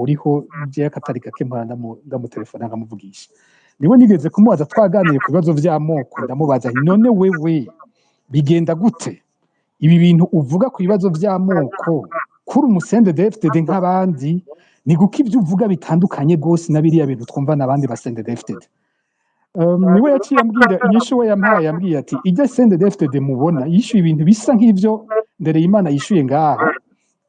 Uriho je akatari gake mpora ndamutelefona nkamuvugisha. Niwe nigeze kumubaza, twaganiriye ku bibazo vy'amoko, ndamubaza nti: "None wewe bigenda gute ibi bintu uvuga ku bibazo vy'amoko, kuri umu CNDD-FDD nk'abandi, ni guko ibyo uvuga bitandukanye rwose na biriya bintu twumva n'abandi ba CNDD-FDD?" Niwe yaciye ambwira inyishu. We yampaye, yambwiye ati: "Ijya CNDD-FDD mubona yishyuye ibintu bisa nk'ivyo Ndereyimana yishyuye ngaha."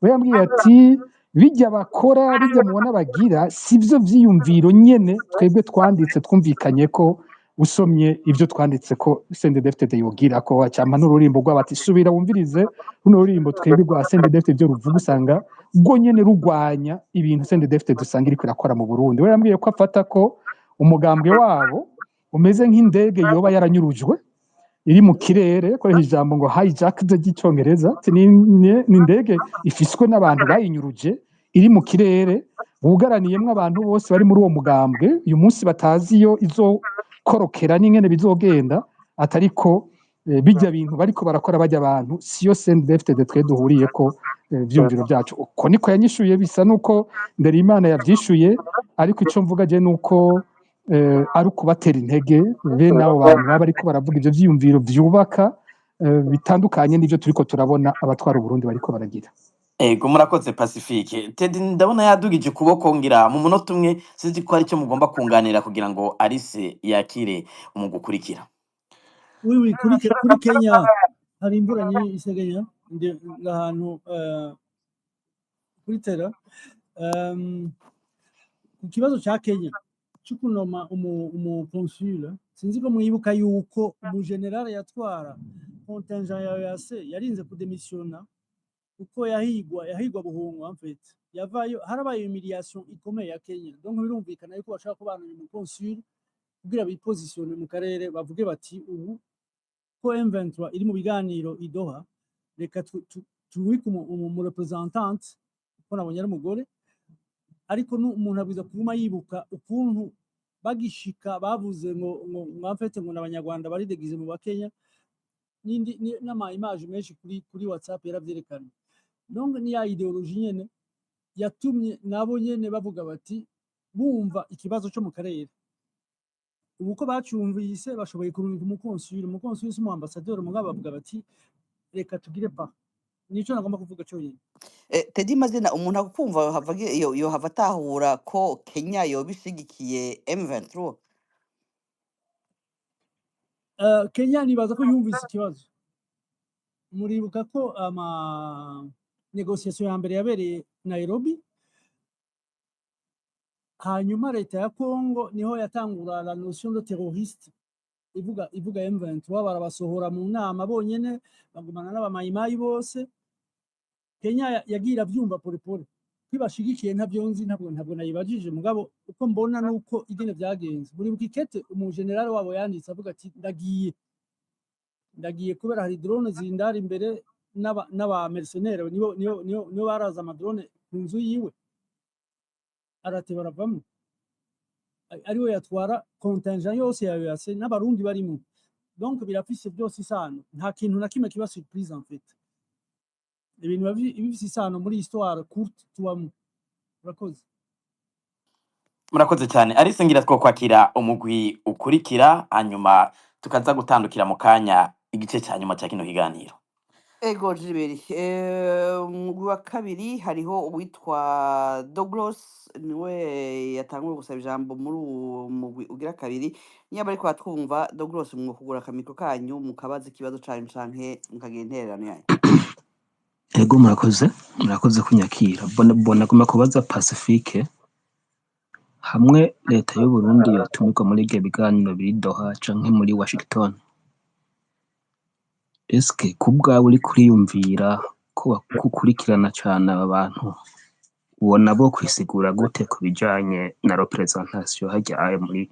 We yambwiye ati: "Bijya bakora, bijya mubona bagira, sivyo vyiyumviro nyene twebwe twanditse, twumvikanye ko usomye ivyo twanditse ko CNDD-FDD yogira ko acampa n'ururimbo rw'abati subira wumvirize runo rurimbo twebwe rwa CNDD-FDD, ivyo ruvuga usanga rwo nyene rugwanya ibintu CNDD-FDD usanga iriko irakora mu Burundi." We yambwiye ko afata ko umugambwe wabo umeze nk'indege yoba yaranyurujwe iri mu kirere, koresha ijambo ngo hijacked ry'icongereza, ati ni indege ifiswe n'abantu bayinyuruje iri mu kirere, bugaraniyemwo abantu bose bari muri uwo mugambwe, uyu munsi batazi iyo izokorokera n'ingene bizogenda, atariko bijya bintu bariko barakora bajya abantu siyo CNDD-FDD twe duhuriye ko vyumviro byacu. Uko niko yanyishuye, bisa nuko Ndereyimana yavyishuye, ariko ico mvuga je nuko ari ukubatera intege bene abo bantu baba bariko baravuga ivyo vyiyumviro vyubaka, bitandukanye n'ivyo turiko turabona abatwara Uburundi bariko baragira. Ego, murakoze Pacifique. Teddy ndabona yadugije ukuboko, ngira mu munota umwe, sinzi ko hari icyo mugomba kunganira kugira ngo Alice yakire umugukurikira. Oui, kuri Kenya hari imvura nyinshi isegenya ndi ahantu kuri tera ku kibazo ca Kenya cyo kunoma umu consul. Sinzi ko mwibuka yuko umu général yatwara contingent ya EAC yarinze kudemisiona kuko yahigwa buhungwa. En fait yavayo, harabaye humiliation ikomeye ya Kenya. Donc birumvikana yuko bashaka kubana umu consul kugira bipositione mu karere, bavuge bati: "Ubu ko M23 iri mu biganiro i Doha, reka tuwike umu représentante," ko nabonye ari umugore. Ariko umuntu abwiza kuguma yibuka ukuntu bagishika bavuze ngo en fait ngo n'abanyarwanda bari déguisés mu bakenya, n'indi n'ama image menshi kuri WhatsApp yaravyerekana. Donc ni ya idéologie nyene yatumye nabo nyene bavuga bati bumva ikibazo cyo mu karere. Ubu ko bacumvise, bashoboye kurungika umukonsuli. Umukonsuli si umu ambassadeur, mugabo bavuga bati: "Reka tugire pa." Nico nagomba kuvuga cyonyine. Teddy Mazina, umuntu akumva hava yo hava atahura ko Kenya yoba ishigikiye M23? Kenya nibaza ko yumvise ikibazo. Muribuka ko ama négociation ya mbere yabereye Nairobi, hanyuma leta ya Congo niho yatangura la notion de terroriste, ivuga M23, barabasohora mu nama bonyene, bagumana n'abamayimayi bose. Kenya yagiye iravyumva pole pole. Kwibashigikiye ntavyo nzi, ntabwo nayibajije, mugabo uko mbona nuko ingene vyagenze. Muribuka ikete umu général wabo yanditse avuga ati: Ndagiye kubera hari drone zindara imbere n'aba mercenaires nibo baraza ama drone ku nzu yiwe." Arate baravamwo, ariwe yatwara contingent yose ya EAC n'abarundi barimo. Donc birafise byose isano, nta kintu na kimwe kiba surprise. En fait ibintu biba bifise isano muri histoire courte tubamo. Urakoze. Murakoze cyane Alice. Ngira twokwakira umugwi ukurikira, hanyuma tukaza gutandukira mu kanya igice cya nyuma cya kino kiganiro. Ego Jiberi, umugwi wa kabiri hariho uwitwa Douglas, niwe yatanguye gusaba ijambo muri uwo mugwi ugira kabiri. Niba ariko batwumva, Douglas, mwokugura akamicro kanyu mukabaza ikibazo canyu canke mukagira intererano yanyu. Ego, murakoze, murakoze kunyakira. Bona agomba kubaza Pacifique: hamwe leta y'u Burundi yotumirwa muri ivyo biganiro biri Doha canke muri Washington, eske ku bwawe uriko uriyumvira ko ukurikirana cane aba bantu, ubona bo kwisigura gute ku bijanye na représentation harya aye muri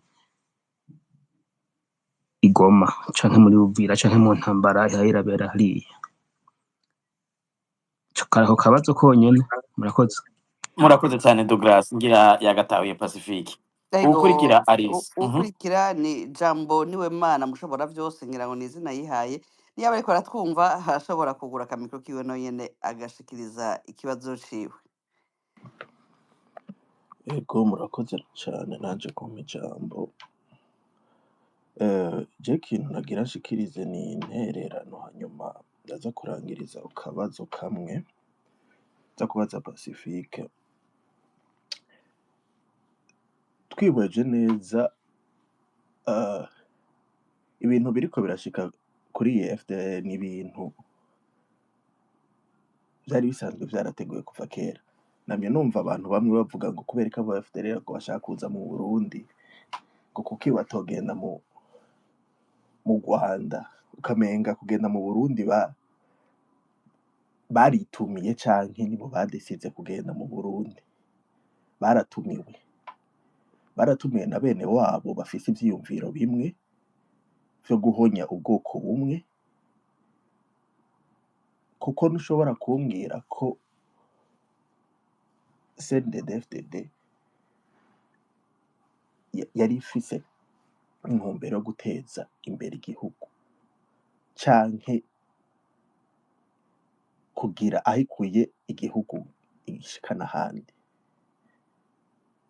i Goma canke muri Uvira canke mu ntambara ihaye irabera hariya? Kari ako kabazo konyene, murakoze. Murakoze cyane Douglas, ngira yagatahuye Pacifique. Ego. Uwukurikira Alice. Ukurikira ni Jambo niwe Mana mushobora vyose, ngira ngo ni izina yihaye. Niba ariko aratwumva, arashobora kugura akamicro kiwe no nyene agashikiriza ikibazo ciwe. Ego murakoze cane nanje kumpa ijambo. Je ikintu nagira nshikirize ni intererano, hanyuma ndaza kurangiriza ku kabazo kamwe nza kubaza Pacifique. Twihweje neza, ibintu biriko birashika kuri iyi FDL ni ibintu vyari bisanzwe vyarateguwe kuva kera. Namye numva abantu bamwe bavuga ngo kubera ko aba FDL ngo bashaka kuza mu Burundi, ngo kuki batogenda mu Rwanda, ukamenga kugenda mu Burundi baritumiye canke nibo badesize kugenda mu Burundi. Baratumiwe. Baratumiwe na bene wabo bafise ivyiyumviro bimwe vyo guhonya ubwoko bumwe, kuko ntushobora kumbwira ko CNDD-FDD yari ifise intumbero yo guteza imbere igihugu canke kugira aho ikuye igihugu igishikana ahandi.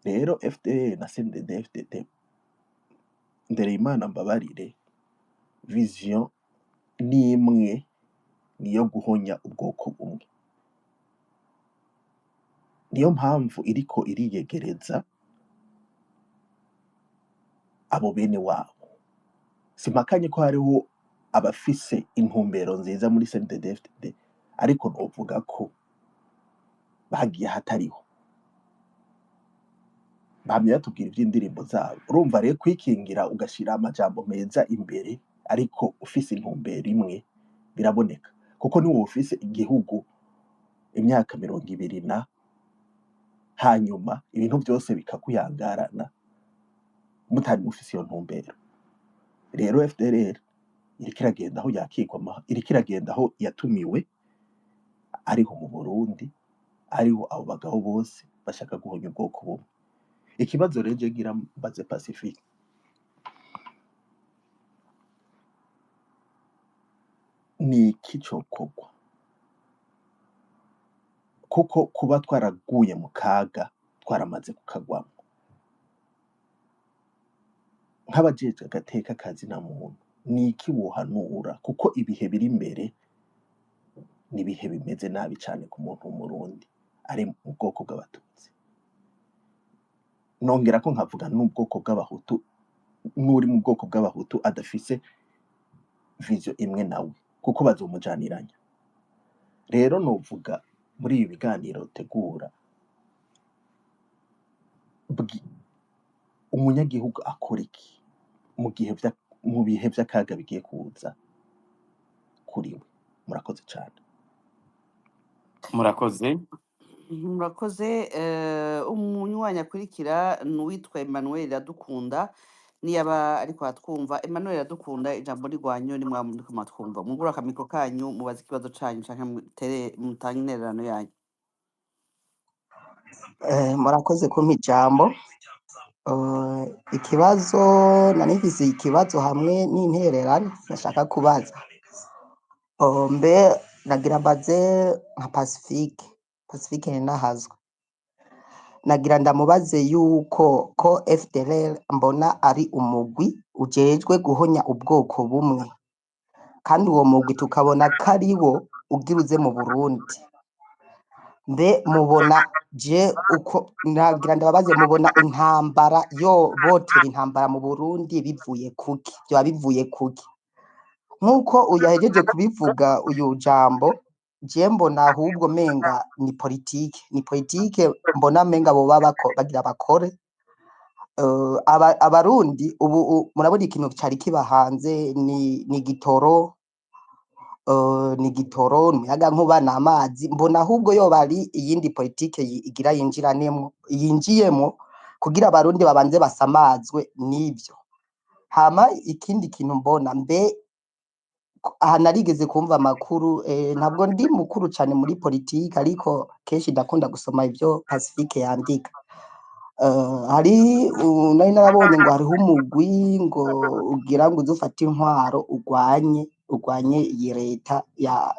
Rero FDL na CNDD-FDD, Ndereyimana mbabarire, vision n'imwe, niyo guhonya ubwoko bumwe. Niyo mpamvu iriko iriyegereza abo bene wabo. Simpakanye ko hariho abafise intumbero nziza muri CNDD-FDD, ariko novuga ko bagiye ahatariho. Bamye batubwira ivy'indirimbo zabo. Urumva rero kwikingira ugashira amajambo meza imbere ariko ufise intumbero imwe biraboneka. Kuko niwoba ufise igihugu imyaka 20 na hanyuma ibintu vyose bikakuyangarana mutari mufise iyo ntumbero. Rero FDLR iriko iragenda aho yakirwa, iriko iragenda aho yatumiwe, ariho mu Burundi, ariho abo bagabo bose bashaka guhonya ubwoko bumwe. Ikibazo rero je ngira mbaze Pacifique, ni iki cokorwa? Kuko kuba twaraguye mu kaga twaramaze kukagwamwo. Nk'abajejwe agateka kazina muntu, ni iki wohanura? Kuko ibihe biri imbere ni ibihe bimeze nabi cane ku muntu w'umurundi ari mu bwoko bw'abatutsi. Nongerako nkavuga n'ubwoko bw'abahutu, n'uri mu bwoko bw'abahutu adafise vision imwe nawe, kuko bazomujaniranya. Rero novuga muri ibi biganiro tegura, umunyagihugu akora iki mu bihe vy'akaga bigiye kuza kuri we? Murakoze cane. Murakoze. Murakoze. Umunywanyi akurikira ni uwitwa Emmanuel Iradukunda, niyaba ariko atwumva. Emmanuel Iradukunda, ijambo rigwanyu, ni mwamuriko mwatwumva, mugura akamikro kanyu mubaze ikibazo canyu canke mutange intererano yanyu. Murakoze kumpa ijambo. Ikibazo nari mfise, ikibazo hamwe n'intererano nashaka kubaza. Mbe nagira mbaze nka Pacifique, Pacifique Ninahazwa, nagira ndamubaze yuko ko FDLR mbona ari umugwi ujejwe guhonya ubwoko bumwe, kandi uwo mugwi tukabona ko ari wo ugira uze mu Burundi. Mbe mubona je uko nagira ndababaze, mubona intambara yo botera intambara mu Burundi bivuye kuki? Vyoba bivuye kuki? Nkuko uyu ahejeje kubivuga uyu jambo, je mbona ahubwo menga ni politike, ni politike mbona menga boba bagira bakore. Abarundi ubu murabona ikintu cari kiba hanze ni gitoro, ni gitoro, umuyagankuba n'amazi. Mbona ahubwo yoba ari iyindi politike igira yinjiranemwo, yinjiyemwo kugira abarundi babanze basamazwe n'ivyo. Hama ikindi kintu mbona, mbe aha narigeze kumva amakuru, ntabwo ndi mukuru cane muri politike, ariko kenshi ndakunda gusoma ivyo Pacifique yandika. Hari nari narabonye ngo hariho umugwi ngo ugira ngo uze ufate intwaro urwanye iyi leta ya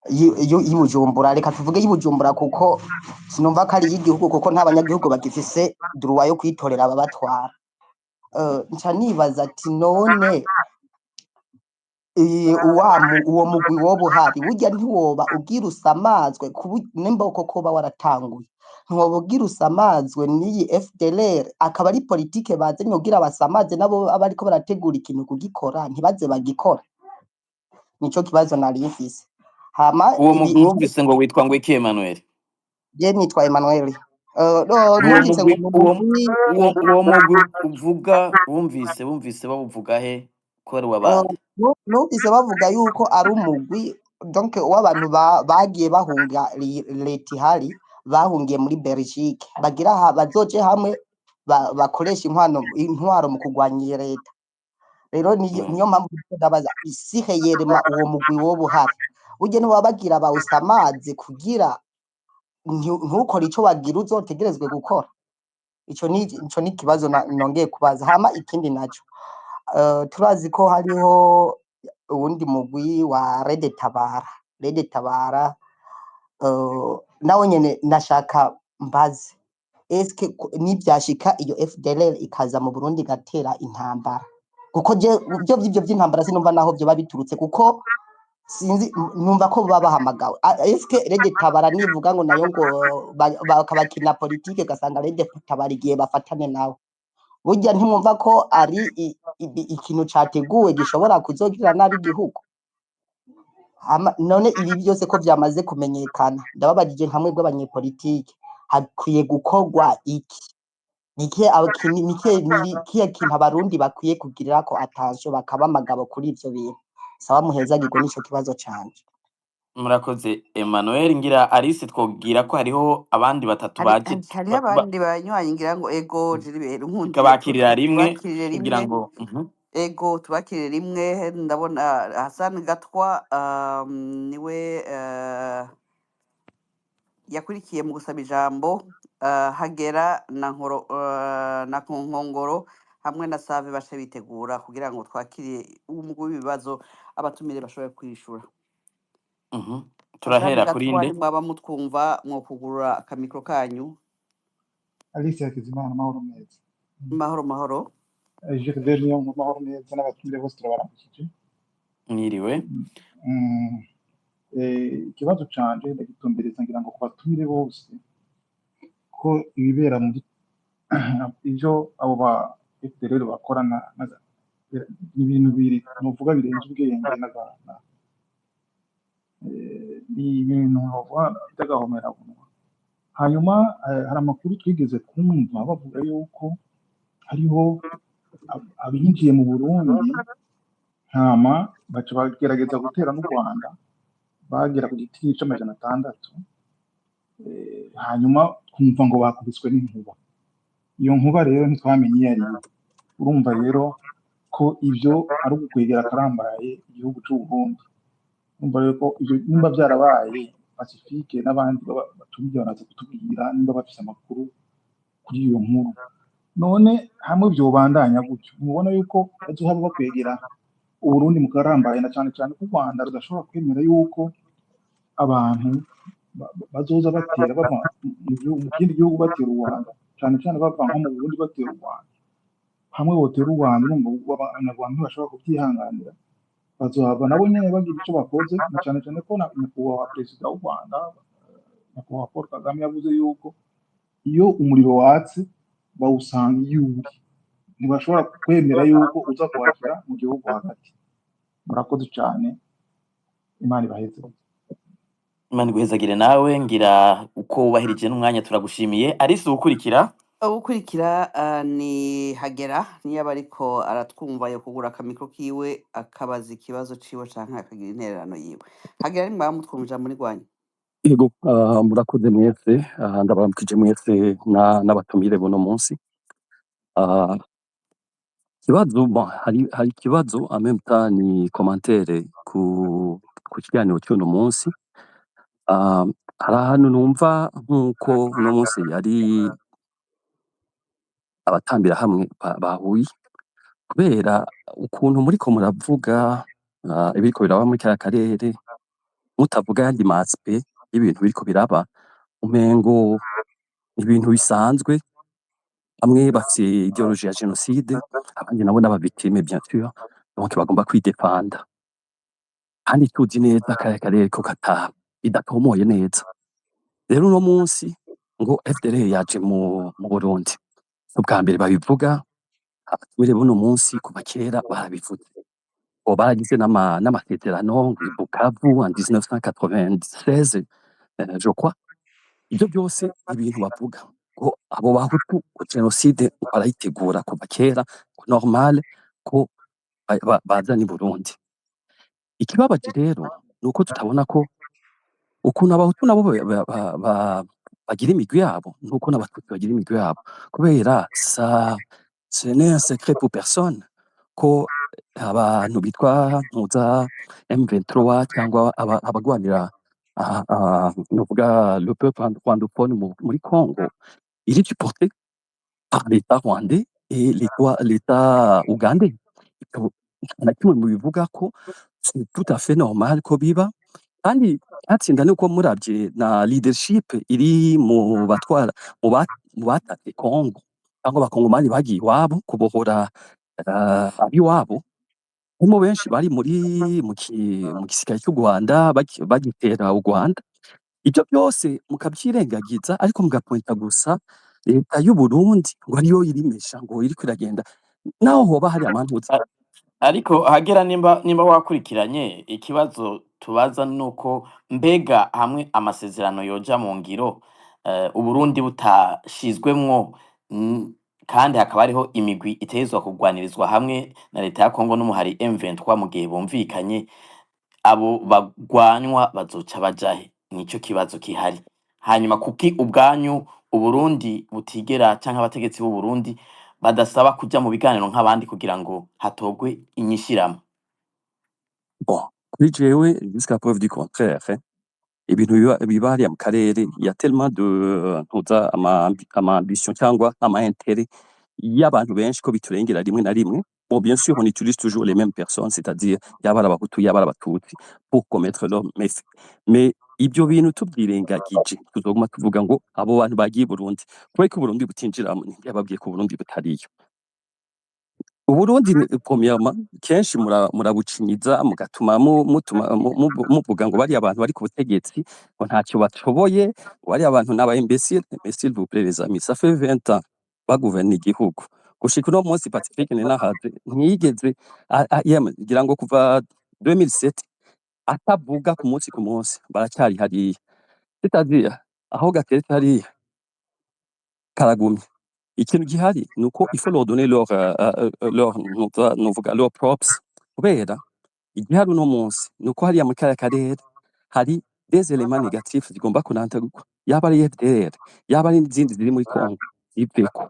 y'Ibujumbura, reka tuvuge y'Ibujumbura kuko sinumva ko ari iy'igihugu, kuko nta banyagihugu bagifise droit yo kwitorera ababatwara. Nca nibaza ati none uwo mugwi woba uhari burya ntiwoba ugira usamazwe nimba koko uba waratanguye, ntiwoba ugira usamazwe n'iyi FDLR, akaba ari politike bazanye kugira basamaze nabo abariko barategura ikintu kugikora ntibaze bagikora. Nico kibazo nari mfise. Hama Uwo ibi mugwi wumvise ngo witwa ngo iki, Emmanuel? Je nitwa Emmanuel. No, Uwo numvise ngo mugwi uwo mugwi uwo mugwi uvuga wumvise bawuvuga he ko ari uw'abandi? Numvise bavuga yuko ari umugwi donc w'abantu bagiye bahunga leta ihari, bahungiye muri Belgique, bagira bazoje hamwe bakoresha intwaro mu kurwanya iyi leta. Rero niyo mpamvu ndiko ndabaza isihe yerema uwo mugwi woba uhari, burya niwaba bagira bawusamaze kugira ntukore ico wagira uzotegerezwe gukora. Ico ni ikibazo nongeye kubaza. Hama ikindi naco, turazi ko hariho uwundi mugwi wa Red Tabara. Red Tabara, nawo nyene nashaka mbaze eske nivyashika iyo FDLR ikaza mu Burundi igatera intambara, kuko je byo vy'ivyo vy'intambara sinumva naho vyoba biturutse, kuko sinzi numva ko baba bahamagawe. Eske Red Tabara nivuga ngo nayo ngo bakabakina politike, gasanga Red Tabara igihe bafatane nawe, burya ntimwumva ko ari ikintu categuwe gishobora kuzogirira nabi igihugu? None ibi byose ko vyamaze kumenyekana, ndababajije nka mwebwe abanyepolitike, hakwiye gukorwa iki? Nikihe kintu abarundi bakwiye kugirirako attention bakaba amagabo kuri ivyo bintu? Sawa, muhezagirwe, nico kibazo canje. Murakoze Emmanuel. Ngira Alice twobwira ko hariho abandi batatu hari baje hariho abandi banywanyi, ngira ngo ego Gilbert nkundiye tukabakirira rimwe tubakirire kugira rimwe. ngo Ego, tubakirire rimwe. Ndabona Hassan Gatwa, niwe yakurikiye mu gusaba ijambo, Hagera na Nkoro, na Nkongoro hamwe na Save bashe bitegura kugira ngo twakire umugwi w'ibibazo abatumire bashobore kwishura. Hassan Turahera kuri Gatwa, nde? nimwaba mutwumva mwokugurura akamikro kanyu. Alice Hakizimana, amahoro meza. Mahoro mahoro. Gilbert niyo mu mahoro meza n'abatumire bose turabaramukije. Mwiriwe. Ikibazo canje ndagitumbereza ngira ngo ku batumire bose, ko ibibera muri ivyo abo ba FDLR bakora ni ibintu biri novuga birenze ubwenge ni ibintu novuga by'agahomerabunwa. Hanyuma hari amakuru twigeze kumva bavuga yuko hariho abinjiye mu Burundi, hama baca bagerageza gutera n'u Rwanda, bagera ku giti c'600, hanyuma twumva ngo bakubiswe n'inkuba. Iyo nkuba rero ntitwamenye iyo ariyo. Urumva rero ko ivyo ari ugukwegera akarambaye igihugu c'u Burundi. Urumva rero ko ivyo nimba vyarabaye, Pacifique n'abandi batumiye baraza kutubwira nimba bafise amakuru kuri iyo nkuru. None hamwe vyobandanya gutyo, mubona yuko bazohava bakwegera Uburundi mu karambaye, na cane cane ko u Rwanda rudashobora kwemera yuko abantu bazoza batera bava mu kindi gihugu batera u Rwanda, cane cane bava nko mu Burundi batera u Rwanda. Hamwe botera u Rwanda, urumva abanyarwanda ntibashobora kubyihanganira, bazohava nabo nyene bagira ico bakoze, na cane cane ko na nyakubahwa perezida w'u Rwanda, nyakubahwa Paul Kagame, yavuze yuko iyo umuriro watse bawusanga iyo uri, ntibashobora kwemera yuko uza kwakira mu gihugu hagati. Murakoze cane, Imana ibaheze. Imana iguhezagire nawe, ngira uko wubahirije n'umwanya turagushimiye. Alice, uwukurikira? Ugukurikira ni Hagera, niyo aba ariko aratwumva yo kugura akamikro kiwe akabaza ikibazo ciwe canke akagira intererano yiwe. Hagera, ni mwaba mutwumva muri rwanyu? Yego, murakoze mwese, ndabaramukije mwese n'abatumire buno munsi. Ikibazo, bon, hari ikibazo en même temps ni commentaire ku kiganiro cy'uno munsi. Hari ahantu numva nk'uko uno munsi ari abatambira hamwe bahuye, kubera ukuntu muriko muravuga ibiriko biraba muri kariya karere. Mutavuga ayandi ma aspect y'ibintu biriko biraba, umengo ibintu bisanzwe. Bamwe bafise idéologie ya génocide, abandi nabo n'aba victime bien sûr, donc bagomba kwidefanda. Kandi tuzi neza kariya karere ko kata bidatomoye neza. Rero uno munsi ngo FDLR yaje mu Burundi, si ubwa mbere babivuga. Abatumire buno munsi kuva kera barabivuze. Bo baragize n'amasezerano ngo i Bukavu en 1996, je crois. Ivyo byose ibintu bavuga ngo abo Bahutu ngo génocide barayitegura kuva kera, ngo normal ko bazana i Burundi. Ikibabaje rero nuko tutabona ko ukuntu Abahutu nabo bagira imigwi yabo, nuko n'Abatutsi bagira imigwi yabo, kubera ça ce n'est un secret pour personne ko abantu bitwa ntuza M23 cyangwa abagwanira novuga le peuple rwandophone muri Congo, il est supporté par l'État rwandais et l'État ougandais. Nta na kimwe mu bivuga ko c'est tout à fait normal ko biba. Kandi katsinda nuko muravye na leadership iri mu batwara, mu batatse Congo cyangwa Abakongomani bagiye iwabo kubohora abiwabo, harimo benshi bari muri mu gisirikare cy'u Rwanda bagitera u Rwanda. Ivyo byose mukavyirengagiza, ariko mugapointa gusa leta y'u Burundi ngo ariyo irimesha, ngo iriko iragenda naho hoba hari amantuza. Ariko hagera nimba wakurikiranye ikibazo tubaza, nuko mbega hamwe amasezerano yoja mu ngiro, Uburundi butashizwemwo, kandi hakaba hariho imigwi itegerezwa kugwanirizwa hamwe na leta ya Kongo n'umuhari M23, mu gihe bumvikanye, abo bagwanywa bazoca bajahe? Nico kibazo kihari. Hanyuma kuki ubwanyu Uburundi butigera canke abategetsi b'u Burundi badasaba kuja mu biganiro nk'abandi kugira ngo hatogwe inyishiramo? Bon, kuri jewe, jusqu'à preuve du contraire, hein, ibintu biba hariya mu karere, il y a tellement de ntuza ama ambition cyangwa ama intérêt y'abantu benshi ko biturengera rimwe na rimwe. Bon, bien sûr, on utilise toujours les mêmes personnes, c'est-à-dire yaba ari Abahutu, yaba ari Abatutsi, pour commettre leurs méfaits. Mais ibyo bintu tubyirengagije, tuzoguma tuvuga ngo abo bantu bagiye i Burundi kubera ko Uburundi butinjiramo. Yababwiye ko Uburundi butariyo. Uburundi premièrement, kenshi murabucinyiza, mugatuma mutuma muvuga ngo bariya abantu bari ku butegetsi ngo ntacyo bashoboye, ngo bariya bantu n'aba imbécile. Mais s'il vous plaît les amis, ça fait 20 ans bagouverne igihugu. Gushika uno munsi, Pacifique Ninahaze ntiyigeze yemwe ngira ngo kuva 2007 atavuga ku munsi ku munsi, baracyari hariya, c'est-à-dire aho gateretse hariya karagumye. Ikintu gihari nuko il faut leur donner leur novuga leur props, kubera igihari uno munsi nuko hariya muri kariya karere hari des éléments négatifs zigomba kurandurwa, yaba ari FDLR, yaba ari n'izindi ziri muri Congo, ziveko.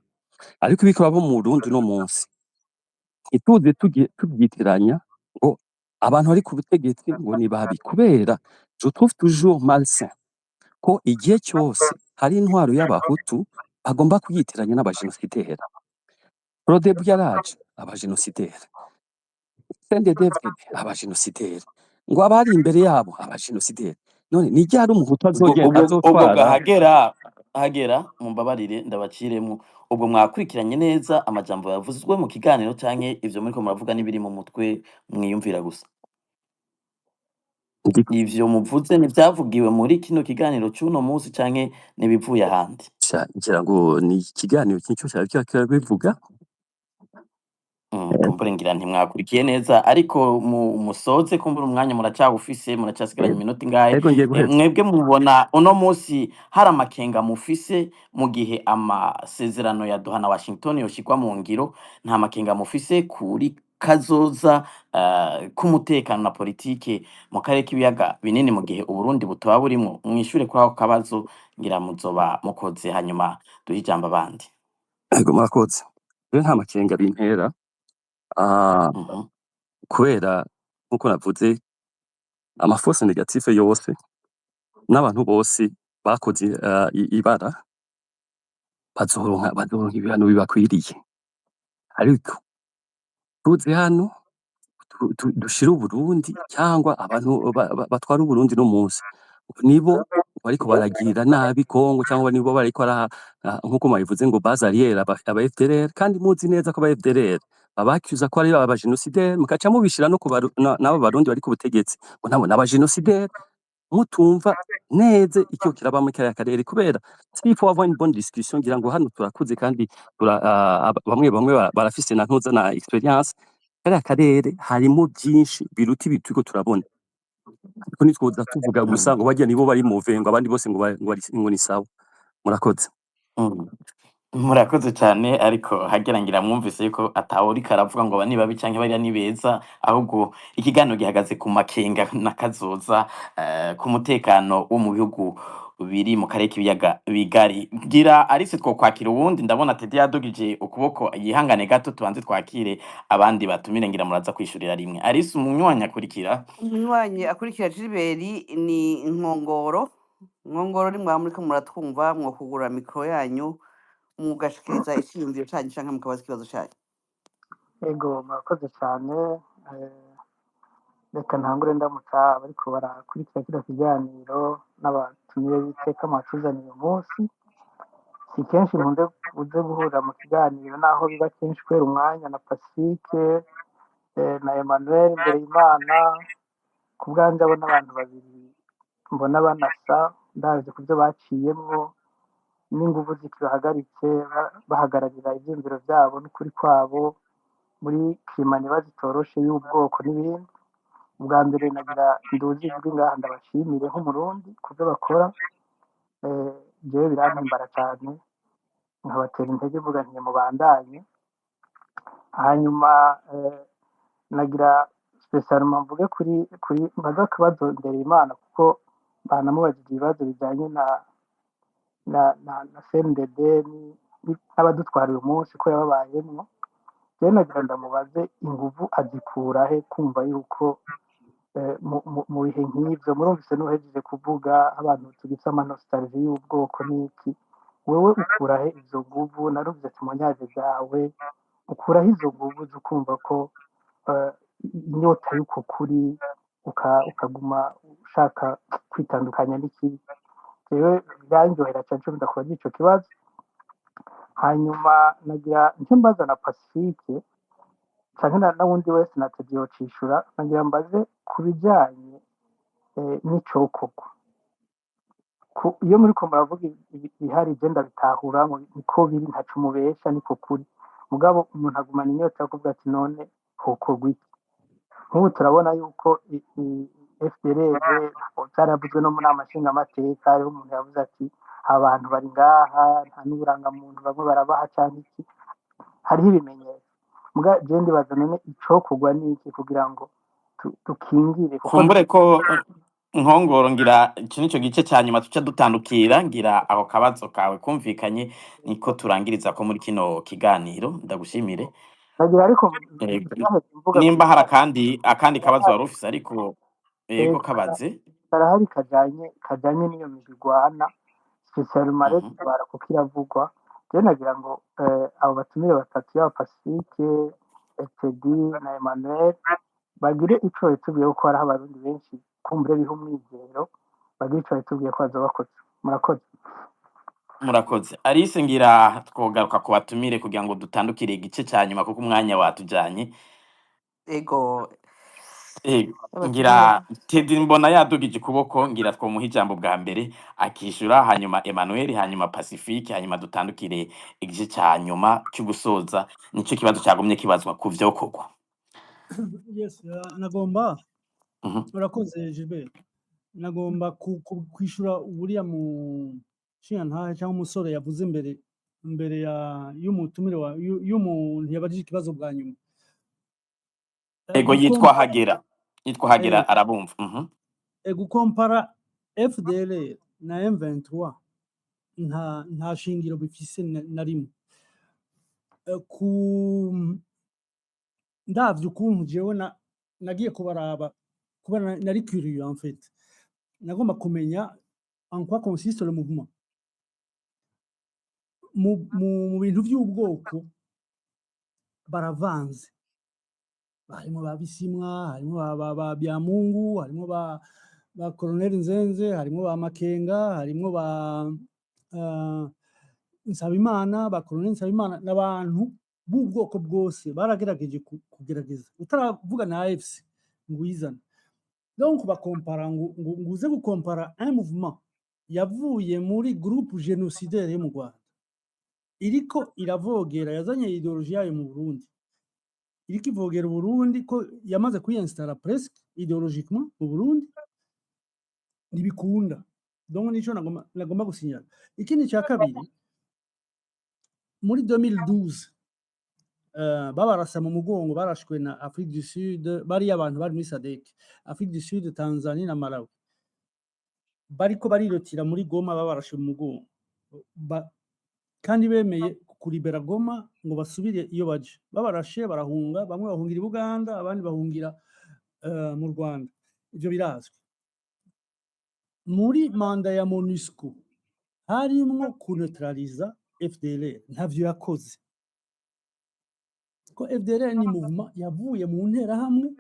Ariko ibiko bo mu Burundi uno munsi, ntituze tubyitiranya ngo abantu bari ku butegetsi ngo ni babi, kubera je trouve toujours malsain ko igihe cyose hari intwaro y'Abahutu bagomba kuyitiranya n'abajenosideri. Frodebu yaraje, abajenosideri. CNDD-FDD, abajenosideri. Ngo abari imbere yabo, abajenosideri. None ni ryari Umuhutu Ubwo azogenda ubwo ubwo azotwara? Gahagera, hagera mumbabarire ndabaciremwo. Ubwo mwakurikiranye neza amajambo yavuzwe mu kiganiro, canke ivyo muriko muravuga n'ibiri mu mutwe mwiyumvira gusa? Ivyo muvuze ntivyavugiwe muri kino kiganiro c'uno munsi, canke nibivuye ahandi? Ngira ngo ni ikiganiro nico cyari bivuga. Kumbure ngira ntimwakurikiye neza, ariko musoze kumbura umwanya muracawufise, muracasigaranye iminota ingahe? Ego, ngiye guheza. Mwebwe mubona uno munsi hari amakenga mufise mu gihe amasezerano ya Doha na Washington yoshirwa mu ngiro? Nta makenga mufise kuri kazoza k'umutekano na politike mu karere k'ibiyaga binini mu gihe Uburundi butoba burimwo? Mwishure kuri ako kabazo, ngira muzoba mukoze, hanyuma duhe ijambo abandi. Ego, murakoze. Rero nta makenga bintera, kubera nkuko navuze, ama force négative yose n'abantu bose bakoze ibara bazoronka ibihano bibakwiriye. Ariko tuze hano Dushire Uburundi cyangwa abantu batwara Uburundi no munsi nibo bariko baragirira nabi Kongo, cyangwa nibo bariko bara nkuko mwabivuze ngo base arrière aba FDLR, kandi muzi neza ko aba FDLR babacuza ko ari aba génocidaire, mukaca mubishira no ku n'abo Barundi bari ku butegetsi ngo nabo n'aba génocidaire, mutumva neza icyo kiraba muri kariya karere. Kubera s'il faut avoir une bonne discussion, ngira ngo hano turakuze kandi bamwe bamwe barafise na ntuza na expérience. Kariya karere harimo byinshi biruta ibi turiko turabona, ariko ntitwoza tuvuga gusa ngo barya nibo bari mauvais, ngo abandi bose ngo ni sawa. Murakoze. Murakoze cyane. Ariko hagira ngira mwumvise yuko atawuriko aravuga ngo aba ni babi canke bariya ni beza, ahubwo ikiganiro gihagaze ku makenga n'akazoza ku mutekano wo mu bihugu biri mu karere k'ibiyaga bigari. Ngira Arise twokwakira uwundi, ndabona Teddy yadugije ukuboko, yihangane gato tubanze twakire abandi batumire, ngira muraza kwishurira rimwe. Arise, umunywanyi akurikira. Umunywanyi akurikira Gilbert ni Nkongoro. Nkongoro, ni mwaba muriko muratwumva, mwokugura mikoro yanyu mugashikiriza iciyumviro canyu canke mukabaza ikibazo canyu. Ego, murakoze cyane. Reka ntangure ndamutsa abariko barakurikira kino kiganiro n'abatumire b'iteka mwatuzaniye uyu munsi. Si kenshi nkunze buze guhurira mu kiganiro, naho biba kenshi kubera umwanya, na Pacifique na Emmanuel Ndereyimana. Ku bwanjye abo n'abantu babiri mbona banasa, ndazi ku byo baciyemwo n'inguvu zikibahagaritse, bahagararira ivyiyumviro vyabo n'ukuri kwabo muri climat niba zitoroshe y'ubwoko n'ibindi. Ubwa mbere nagira nduzi ijwi ngaha ndabashimire nk'Umurundi ku byo bakora. Jewe birampimbara cyane, nkabatera intege mvuga nti mubandanye. Hanyuma nagira spécialement mvuge kuri mbaza akabazo Ndereyimana, kuko banamubajije ibibazo bijyanye na CNDD n'abadutwara uyu munsi ko yababayemwo. Jewe nagira ndamubaze inguvu azikura he kumva yuko mu bihe nk'ivyo murumvise n'uhejeje kuvuga abantu tugifise ama nostalgie y'ubwoko n'iki, wewe ukura he izo nguvu? Narumvise témoignage zawe, ukura he izo nguvu zo kumva ko inyota y'uko kuri ukaguma ushaka kwitandukanya n'ikibi? Jewe birandyohera cane co ndakubaza ico kibazo. Hanyuma nagira nce mbaza na Pacifique canke na wundi wese na Teddy yocishura, nagira mbaze ku bijanye n'icokorwa. Iyo muriko muravuga ibihari, je ndabitahura ngo niko biri, ntaco mubesha, niko kuri. Mugabo umuntu agumana inyota yo kuvuga ati none hokorwa iki? Nk'ubu turabona yuko FDLR vyaravuzwe no mu nama nshingamateka, hariho umuntu yavuze ati abantu bari ngaha nta n'uburangamuntu, bamwe barabaha canke iki, hariho ibimenyetso. Muga je ndibaza none icokorwa n'iki kugira ngo dukingire kuko Kumbure ko Nkongoro, ngira iki nico gice ca nyuma tuca dutandukira. Ngira ako kabazo kawe kumvikanye, niko turangiriza ko muri kino kiganiro. Ndagushimire. Nagira ariko Yego. naheze mvuga Nimba hari akandi kabazo wari ufise, ariko yego, kabaze. Karahari kajanye n'iyo migwi igwana, spécialement Red Tabara, kuko iravugwa. Je nagira ngo abo batumire batatu, yaba Pacifique, Teddy na Emmanuel, bagire ico bitubwiye, kuko hariho Abarundi benshi kumbure biha umwizero, bagire ico bitubwiye ko bazoba bakoze. Murakoze. Murakoze. Alice, ngira twogaruka ku batumire kugira ngo dutandukire igice ca nyuma, kuko umwanya watujanye. Ego. Abatumire. Ngira Teddy mbona yadugije ukuboko, ngira twomuha ijambo bwa mbere akishura, hanyuma Emmanuel, hanyuma Pacifique, hanyuma dutandukire igice ca nyuma cyo gusoza, nico kibazo cagumye kibazwa ku vyokorwa. Yes, nagomba urakoze Gilbert, nagomba kwishura uriya mu nshingantahe cyangwa umusore yavuze mbere ya y'umutumire wa y'umuntu yabajije ikibazo bwa nyuma. Ego, yitwa Hagera arabumva. Gukompara FDLR na M23 nta shingiro bifise na rimwe. Ku ndavye ukuntu jewe nagiye kubaraba, kuba nari curieux en fait, nagomba kumenya en quoi consiste le mouvement mu bintu by'ubwoko. Baravanze. Harimo ba Bisimwa, harimo ba Byamungu, harimo ba Colonel Nzenze, harimo ba Makenga, harimo ba Nsabimana, ba Colonel Nsabimana, n'abantu b'ubwoko bwose baragerageje kugerageza utaravuga na AFC ngo uyizane. Donc bakompara ngo uze gukompara un mouvement yavuye muri groupe génocidaire yo mu Rwanda, iriko iravogera, yazanye idéologie yayo mu Burundi, iriko ivogera Uburundi, ko yamaze kwiyinstalla presque idéologiquement mu Burundi, ntibikunda. Donc nico nagomba gusinyara. Ikindi cya kabiri, muri 2012 babarasa mu mugongo, barashwe na Afrique du Sud. Bariya abantu bari muri SADC, Afrique du Sud, Tanzania na Malawi, bariko barirotira muri Goma, babarashe mu mugongo kandi bemeye kuribera Goma ngo basubire iyo baje. Babarashe barahunga, bamwe bahungira i Buganda, abandi bahungira mu Rwanda. Ivyo birazwi. Muri mandat ya MONUSCO harimwo kuneutraliza FDLR, ntavyo yakoze, ko FDLR ni mouvement yavuye mu nterahamwe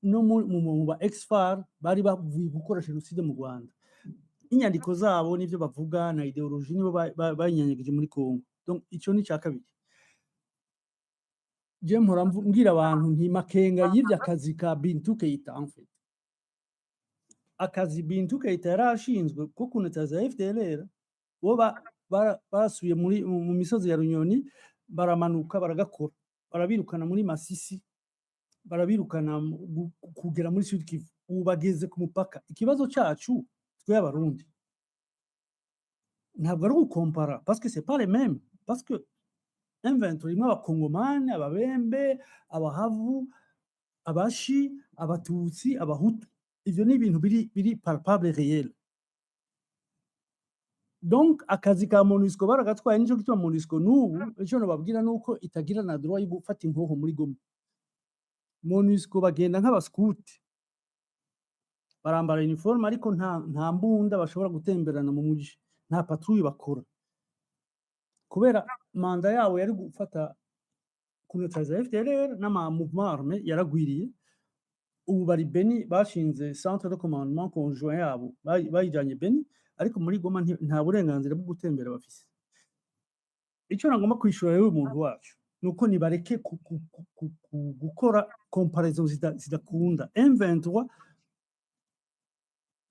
no mu ba ex-FAR bari bavuye gukora jenoside mu Rwanda. Inyandiko zabo n'ivyo bavuga na idéologie nibo bayinyanyagije muri Congo. Donc ico ni icya kabiri. Je mpora mbwira abantu nti Makenga yivye akazi ka Bintu Keita. En fait, akazi Bintu Keita yari ashinzwe ko kuneutraliza FDLR, bo basubiye muri mu misozi ya Runyoni, baramanuka baragakora, barabirukana muri Masisi, barabirukana kugera muri Sud Kivu, ubu bageze ku mupaka. Ikibazo cacu twe Abarundi ntabwo ari ugukompara, parce que c'est pas les mêmes, parce que M23 irimo Abakongomani, Ababembe, Abahavu, Abashi, Abatutsi, Abahutu. Ivyo ni ibintu biri palpable, réel. Donc akazi ka MONUSCO baragatwaye. Nico gituma MONUSCO n'ubu, ico nobabwira nuko itagira na droit yo gufata inkoho muri Goma. MONUSCO bagenda nk'abaskuti, barambara uniforme, ariko nta mbunda bashobora gutemberana mu muji, nta patrouille bakora, kubera mandat yabo yari gufata kuneutraliza FDLR n'ama mouvement armé yaragwiriye. Ubu bari Beni, bashinze centre de commandement conjoint yabo, bayijanye Beni, ariko muri Goma nta burenganzira bwo gutembera bafise. Icyo nagomba kwishura rero umuntu wacu nuko nibareke gukora comparaison zidakunda. M23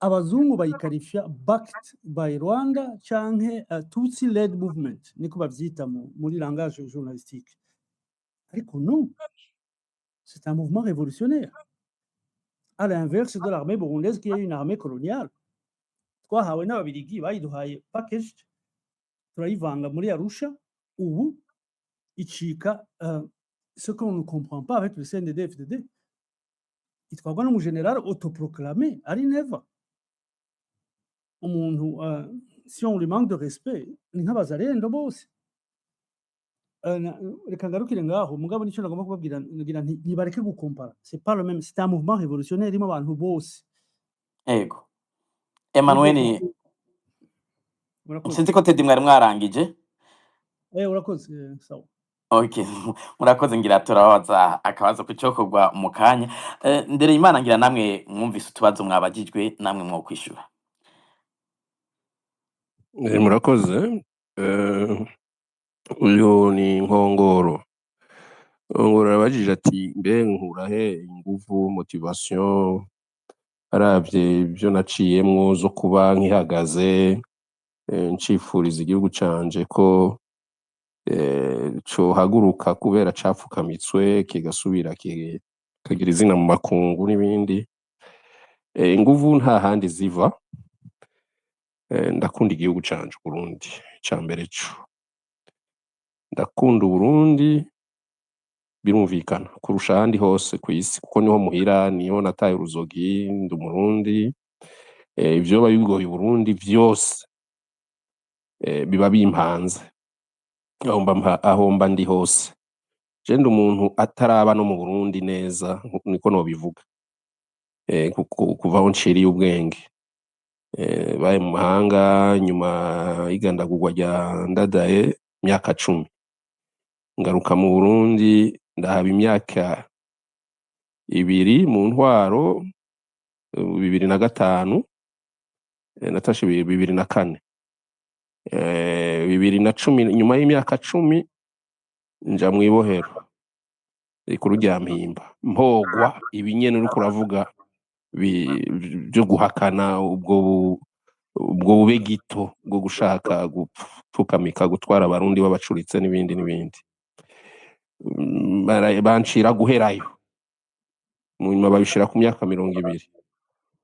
abazungu bayikarifya backed by Rwanda canke Tutsi led movement, niko bavyita muri langage journalistique, ariko non, c'est un mouvement révolutionnaire, à l'inverse de l'armée burundaise qui est une armée coloniale twahawe n'Ababirigi, bayiduhaye packaged, turayivanga muri Arusha, ubu icika ce qu'on ne comprend pas avec le CNDD-FDD, itwarwa n'umugénéral autoproclamé ari Neva. Umuntu si on lui manque de respect ni nk'abazarendo bose. Reka ngarukire ngaho. Mugabo nicyo nagomba kubabwira, ngira nti nibareke gukompara, c'est pas le même, c'est un mouvement révolutionnaire irimo abantu bose Ego Emmanuel. N'ubwoko. Murakoze. Sinzi ko Teddy mwari mwarangije. Urakoze, sawa. Okay, murakoze. Ngira turabaza akabazo ku cyokorwa mu kanya. Ndereyimana, ngira namwe mwumvise utubazo mwabagijwe, namwe mwo kwishura. Murakoze. Uyu ni Nkongoro. Nkongoro arabajije ati: "Mbe nkura he inguvu, motivation, aravye ibyo naciyemwo zo kuba nkihagaze, ncifuriza igihugu canje ko cohaguruka kubera capfukamitswe, kigasubira kikagira izina mu makungu n'ibindi?" Inguvu nta handi ziva. Ndakunda igihugu canje Burundi, ica mbere co ndakunda Uburundi, birumvikana, kurusha ahandi hose kw'isi, kuko niho muhira, niho nataye uruzogi, ndi Umurundi. Ivyoba bigoye Uburundi vyose biba bimpanze aho mba aho mba ndi hose. Je ndi umuntu ataraba no mu Burundi neza, niko nobivuga, kuko kuva aho nciriye ubwenge baye mu mahanga nyuma y'igandagurwa rya Ndadaye, imyaka 10, ngaruka mu Burundi, ndahaba imyaka ibiri mu ntwaro, 2005, natashe 2004, 2010, nyuma y'imyaka 10 nja mw'ibohero rikuru rya Mpimba, mpogwa ibi nyene uriko uravuga byo guhakana ubwo bube gito bwo gushaka gupfukamika gutwara abarundi babacuritse n'ibindi n'ibindi. Bancira guherayo, munyuma babishira ku myaka 20.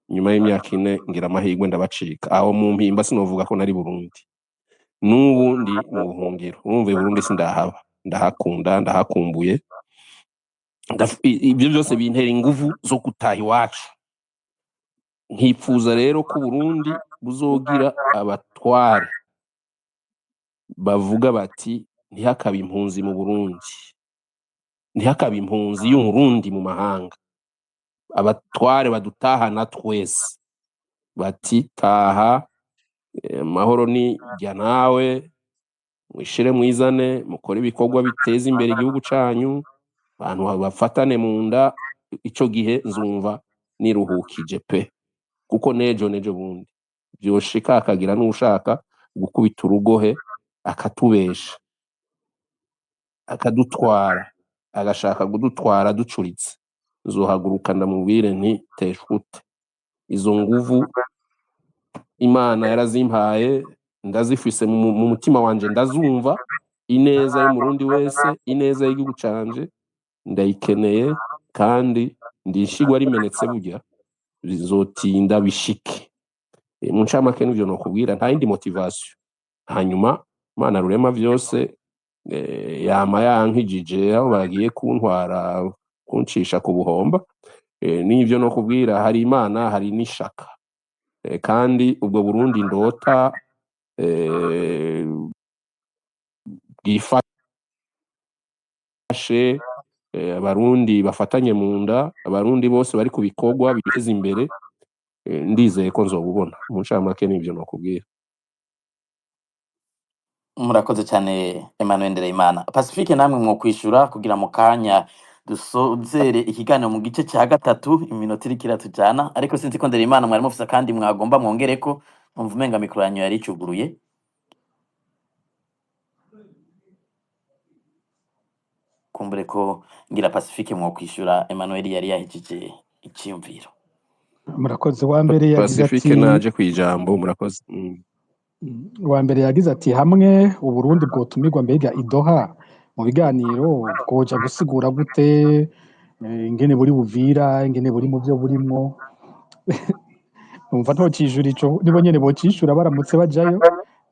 Nyuma y'imyaka 4 ngira amahirwe ndabacika. Aho mu Mpimba sinovuga ko nari Burundi, n'ubu ndi mu buhungiro. Urumva i Burundi sindahaba, ndahakunda, ndahakumbuye. Ibyo byose bintera inguvu zo gutaha iwacu. Nkipfuza rero ko Burundi buzogira abatware bavuga bati ntihakabe impunzi mu Burundi, ntihakabe impunzi y'Umurundi mu mahanga. Abatware badutahana twese bati taha, amahoro ni jya nawe, mwishire mwizane, mukore ibikorwa biteza imbere igihugu canyu, abantu bafatane mu nda. Ico gihe nzumva niruhukije pe, kuko nejo nejo bundi vyoshika akagira n'ushaka gukubita urugohe akatubesha akadutwara, agashaka kudutwara ducuritse, nzohaguruka ndamubwire nti teshute. Izo nguvu Imana yarazimpaye, ndazifise mu mutima wanje, ndazumva ineza y'umurundi wese, ineza y'igihugu canje ndayikeneye, kandi ndishigwa rimenetse burya bizotinda bishike. Mu ncamake nivyo nokubwira, nta yindi motivation. Hanyuma Imana rurema vyose, yama yankijije aho bagiye kuntwara kuncisha ku buhomba. N'ivyo nokubwira, hari Imana hari n'ishaka. Kandi ubwo Burundi ndota bwifashe, abarundi bafatanye mu nda, abarundi bose bari ku bikorwa biteza imbere, ndizeye ko nzobubona. Mu ncamake nivyo nokubwira. Murakoze cyane Emmanuel Ndereyimana. Pacifique, namwe mwokwishura kugira mu kanya dusozere ikiganiro mu gice cya gatatu, iminota iriko iratujana, ariko sinzi ko Ndereyimana mwari mufise kandi mwagomba mwongereko, numva umenga mikoro yanyu yari icuguruye. Kumbure ko ngira Pacifique mwokwishura, Emmanuel yari yahejeje iciyumviro. Murakoze. Wa mbere yagize Pacifique ati naje kwijambo, murakoze. Wa mbere yagize ati hamwe Uburundi bwotumirwa mbega i Doha mu biganiro bwoja gusigura gute, ingene buri buvira, ingene buri mu byo burimwo. Numva ntocishura ico, nibo nyene bocishura baramutse bajayo.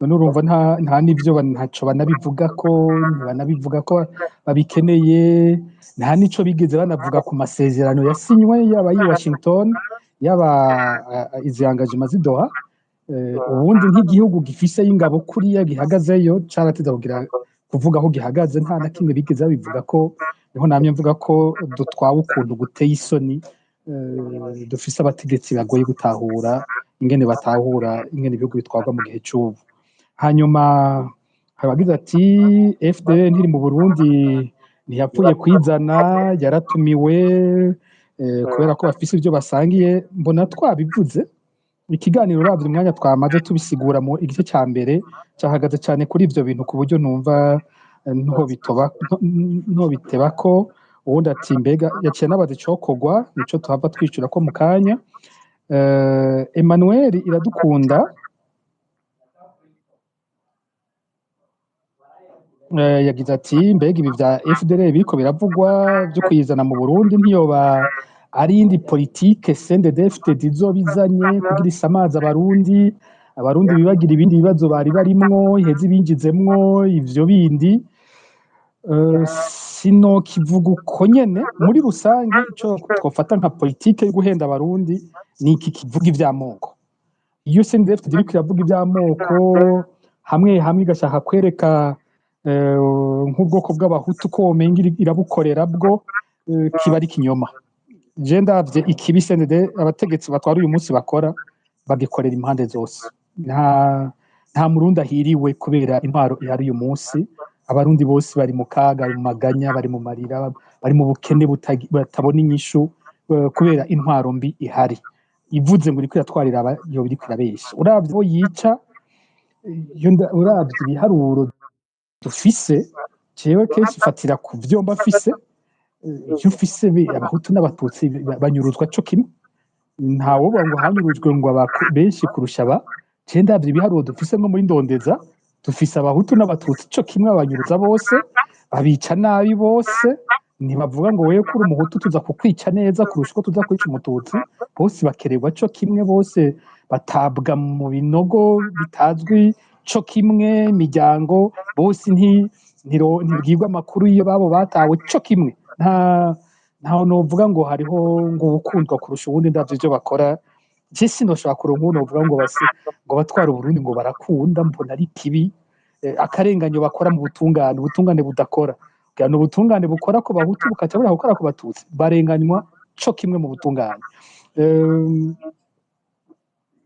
None urumva nta n'ivyo ntaco banabivugako, ntibanabivuga ko babikeneye, nta n'ico bigeze banavuga ku masezerano yasinywe, yaba y'i Washington, yaba izi engagement z'i Doha. Ubundi nk'igihugu gifise ingabo kuriya gihagazeyo carateza kugira kuvuga aho gihagaze, nta na kimwe bigeze babivuga ko. Niho namye mvuga ko dutwawe ukuntu guteye isoni, dufise abategetsi bagoye gutahura ingene batahura ingene ibihugu bitwarwa mu gihe c'ubu. Hanyuma abagize ati FDL ntiri mu Burundi, ntiyapfuye kwizana, yaratumiwe, kubera ko bafise ivyo basangiye. Mbona twabivuze ikiganiro, uravye umwanya twamaze tubisigura mu igice ca mbere cahagaze cane kuri ivyo bintu, ku buryo numva nto biteba ko. Uwundi ati mbega yaciye anabaza icokorwa, nico tuhava twicura ko mu kanya. Emmanuel Iradukunda yagize ati mbega ibi vya FDL biriko biravugwa vyo kuyizana mu Burundi ntiyoba ari iyindi politike CNDD-FDD izoba izanye kugira isamaza abarundi, abarundi bibagira ibindi bibazo bari barimwo, iheze ibinjizemwo ivyo bindi. Sinokivuga uko nyene. Muri rusange ico twofata nka politike yo guhenda abarundi ni iki kivuga ivy'amoko. Iyo CNDD-FDD iriko iravuga ivy'amoko hamwe hamwe igashaka kwereka nk'ubwoko bw'abahutu ko womenga irabukorera bwo, kiba ari ikinyoma. Je ndavye ikibi CNDD abategetsi batwara uyu munsi bakora, bagikorera impande zose. Nta murundi ahiriwe kubera intwaro ihari uyu munsi. Abarundi bose bari mu kaga, bari mu maganya, bari mu marira, bari mu bukene batabona inyishu. Kubera intwaro mbi ihari, ivuze ngo iriko iratwarira aba, yoba iriko irabesha. Uravye abo yica, iyo uravye ibiharuro dufise, jewe kenshi fatira ku vyo mba mfise, ivyo mfise, abahutu n'abatutsi banyuruzwa co kimwe. Ntawovuga ngo hanyurujwe ngo benshi kurusha aba. Je ndavye ibiharuro dufise nko muri Ndondeza, dufise abahutu n'abatutsi co kimwe, abanyuruza bose, babica nabi bose. Ntibavuga ngo wewe kuri umuhutu tuza kukwica neza kurusha uko tuza kwica umututsi. Bose bakererwa co kimwe, bose batabwa mu binogo bitazwi co kimwe, imiryango bose ntibwirwa amakuru iyo babo batawe co kimwe. Ntaho novuga ngo hariho ngo uwukundwa kurusha uwundi. Ndavye ivyo bakora, je sinoshobora kuronka uwo novuga ngo base ngo batwara Uburundi ngo barakunda. Mbona ari kibi. Akarenganyo bakora mu butungane, ubutungane budakora, kugira ngo ubutungane bukora ku bahutu bukaca buriya gukora ku batutsi, barenganywa co kimwe mu butungane.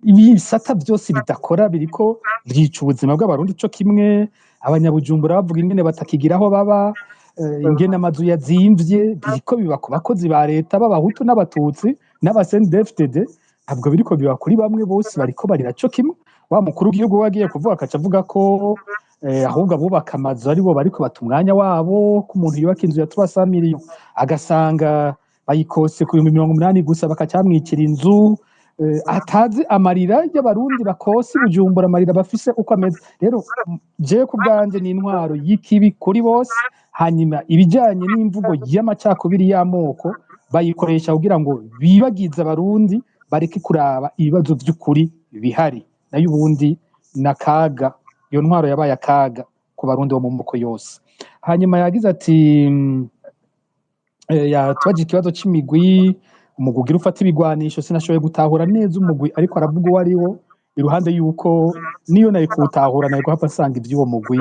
Ibisata byose bidakora biriko byica ubuzima bw'abarundi co kimwe. Abanyabujumbura bavuga ingene batakigira aho baba, ingene amazu yazimvye. Biriko biba ku bakozi ba leta b'abahutu n'abatutsi n'aba CNDD-FDD, ntabwo biriko biba kuri bamwe. Bose bariko barira co kimwe. Wa mukuru w'igihugu we agiye kuvuga, akaca avuga ko ahubwo abubaka amazu aribo bariko bata umwanya wabo, ko umuntu yubaka inzu ya 300 millions agasanga bayikose ku 80,000 gusa, bakaca bamwikira inzu, atazi amarira y'abarundi bakosi Bujumbura, amarira bafise uko ameze. Rero jewe ku bwanje ni intwaro y'ikibi kuri bose. Hanyuma ibijanye n'imvugo y'amacakubiri y'amoko bayikoresha kugira ngo bibagize abarundi, bareke kuraba ibibazo vy'ukuri bihari. Nayo ubundi nakaga, iyo ntwaro yabaye akaga ku barundi bo mu moko yose. Hanyuma yagize ati yatwaje ikibazo c'imigwi, umugwi ugira ufata ibigwanisho. Sinashoboye gutahura neza umugwi ariko aravuga uwo ari wo, iruhande yuko niyo nari kuwutahura nari guhava nsanga ivy'uwo mugwi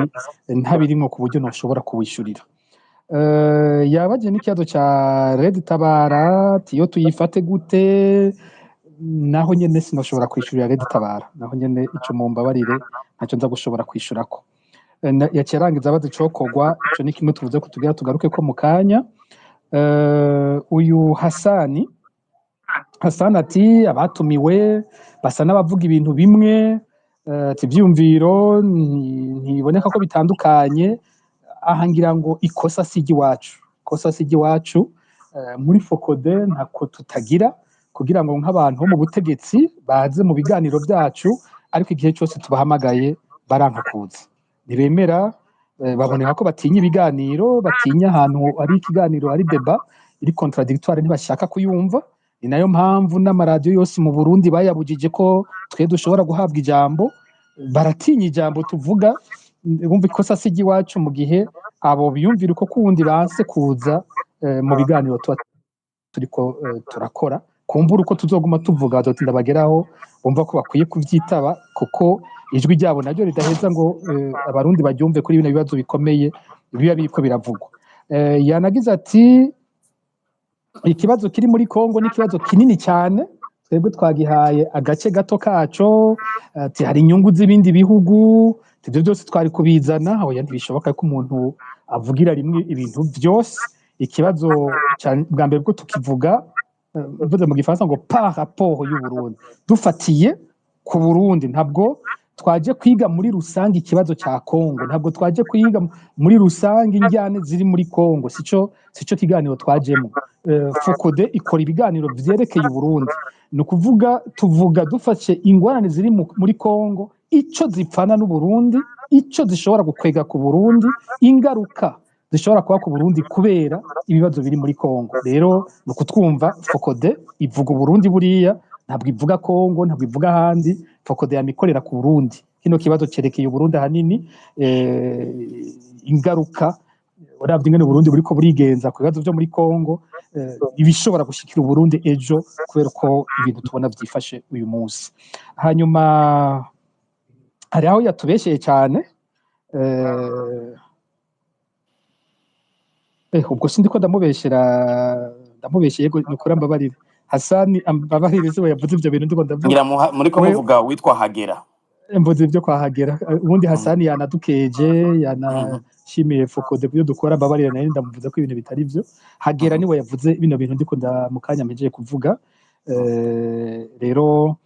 ntabirimwo ku buryo noshobora kuwishurira. Yabaje n'ikibazo ca Red Tabara, ati iyo tuyifate gute? Naho nyene sinoshobora kwishurira Red Tabara, naho nyene ico mumbabarire, ntaco nza gushobora kwishurako. Yaciye arangiza abaza icokorwa. Ico ni kimwe tuvuze ko tugira tugaruke ko mu kanya. Uyu Hasani ati abatumiwe basa n'abavuga ibintu bimwe, ati ivyiyumviro ntiboneka ko bitandukanye. Aha ngira ngo ikosa si iry'iwacu, ikosa si iry'iwacu. Muri FOCODE ntako tutagira kugira ngo nk'abantu bo mu butegetsi baze mu biganiro byacu, ariko igihe cyose tubahamagaye baranka kuza, ntibemera. Baboneka ko batinya ibiganiro, batinya ahantu ari ikiganiro, ari débat iri contradictoire, ntibashaka kuyumva. Ni nayo mpamvu n'amaradiyo yose mu Burundi bayabujije ko twe dushobora guhabwa ijambo, baratinya ijambo tuvuga. Bumva ikosa si iry'iwacu mu gihe abo biyumvira uko kundi banse kuza mu biganiro tuba turiko turakora. Kumbura uko tuzoguma tuvuga bazotinda bageraho bumva ko bakwiye kuvyitaba, kuko ijwi ryabo naryo ridaheza ngo abarundi baryumve kuri bino bibazo bikomeye biba biriko biravugwa. Yanagize ati ikibazo kiri muri Kongo ni ikibazo kinini cyane, twebwe twagihaye agace gato kaco. Ati hari inyungu z'ibindi bihugu, ivyo byose twari kubizana. Oya, ntibishoboka ko umuntu avugira rimwe ibintu byose. Ikibazo bwa mbere bwo tukivuga, mvuze mu gifaransa ngo par rapport y'u Burundi, dufatiye ku Burundi. Ntabwo twaje kwiga muri rusange ikibazo cya Kongo, ntabwo twaje kwiga muri rusange injyane ziri muri Kongo, sico kiganiro twajemo. FOCODE ikora ibiganiro vyerekeye Uburundi, ni ukuvuga tuvuga dufashe ingorane ziri muri Kongo, ico zipfana n'Uburundi, ico zishobora gukwega ku Burundi, ingaruka zishobora kuba ku Burundi kubera ibibazo biri muri Kongo. Rero ni ukutwumva, FOCODE ivuga Uburundi buriya, ntabwo ivuga Kongo, ntabwo ivuga ahandi. FOCODE yamikorera ku Burundi. Kino kibazo cerekeye Uburundi ahanini, ingaruka uravye ingene Uburundi buriko burigenza ku bibazo vyo muri Kongo, ibishobora gushikira Uburundi ejo kubera ko ibintu tubona vyifashe uyu munsi. Hanyuma hari aho yatubesheye cyane, ubwo sindi ko ndamubeshera, ndamubesheye, yego, nukuri ambabarire. Hasani ambabarire, se yavuze ivyo bintu ndiko ndavuga. Ngira muriko we muvuga witwa Hagera. Mvuze ibyo kwa Hagera. Ubundi Hasani yanadukeje yana Nshimiye FOCODE kubyo dukora, mbabarira nari ndamuvuze ko ibintu bitari byo. Hagera niwe yavuze bino bintu ndiko nda mu kanya mpejeje kuvuga. Rero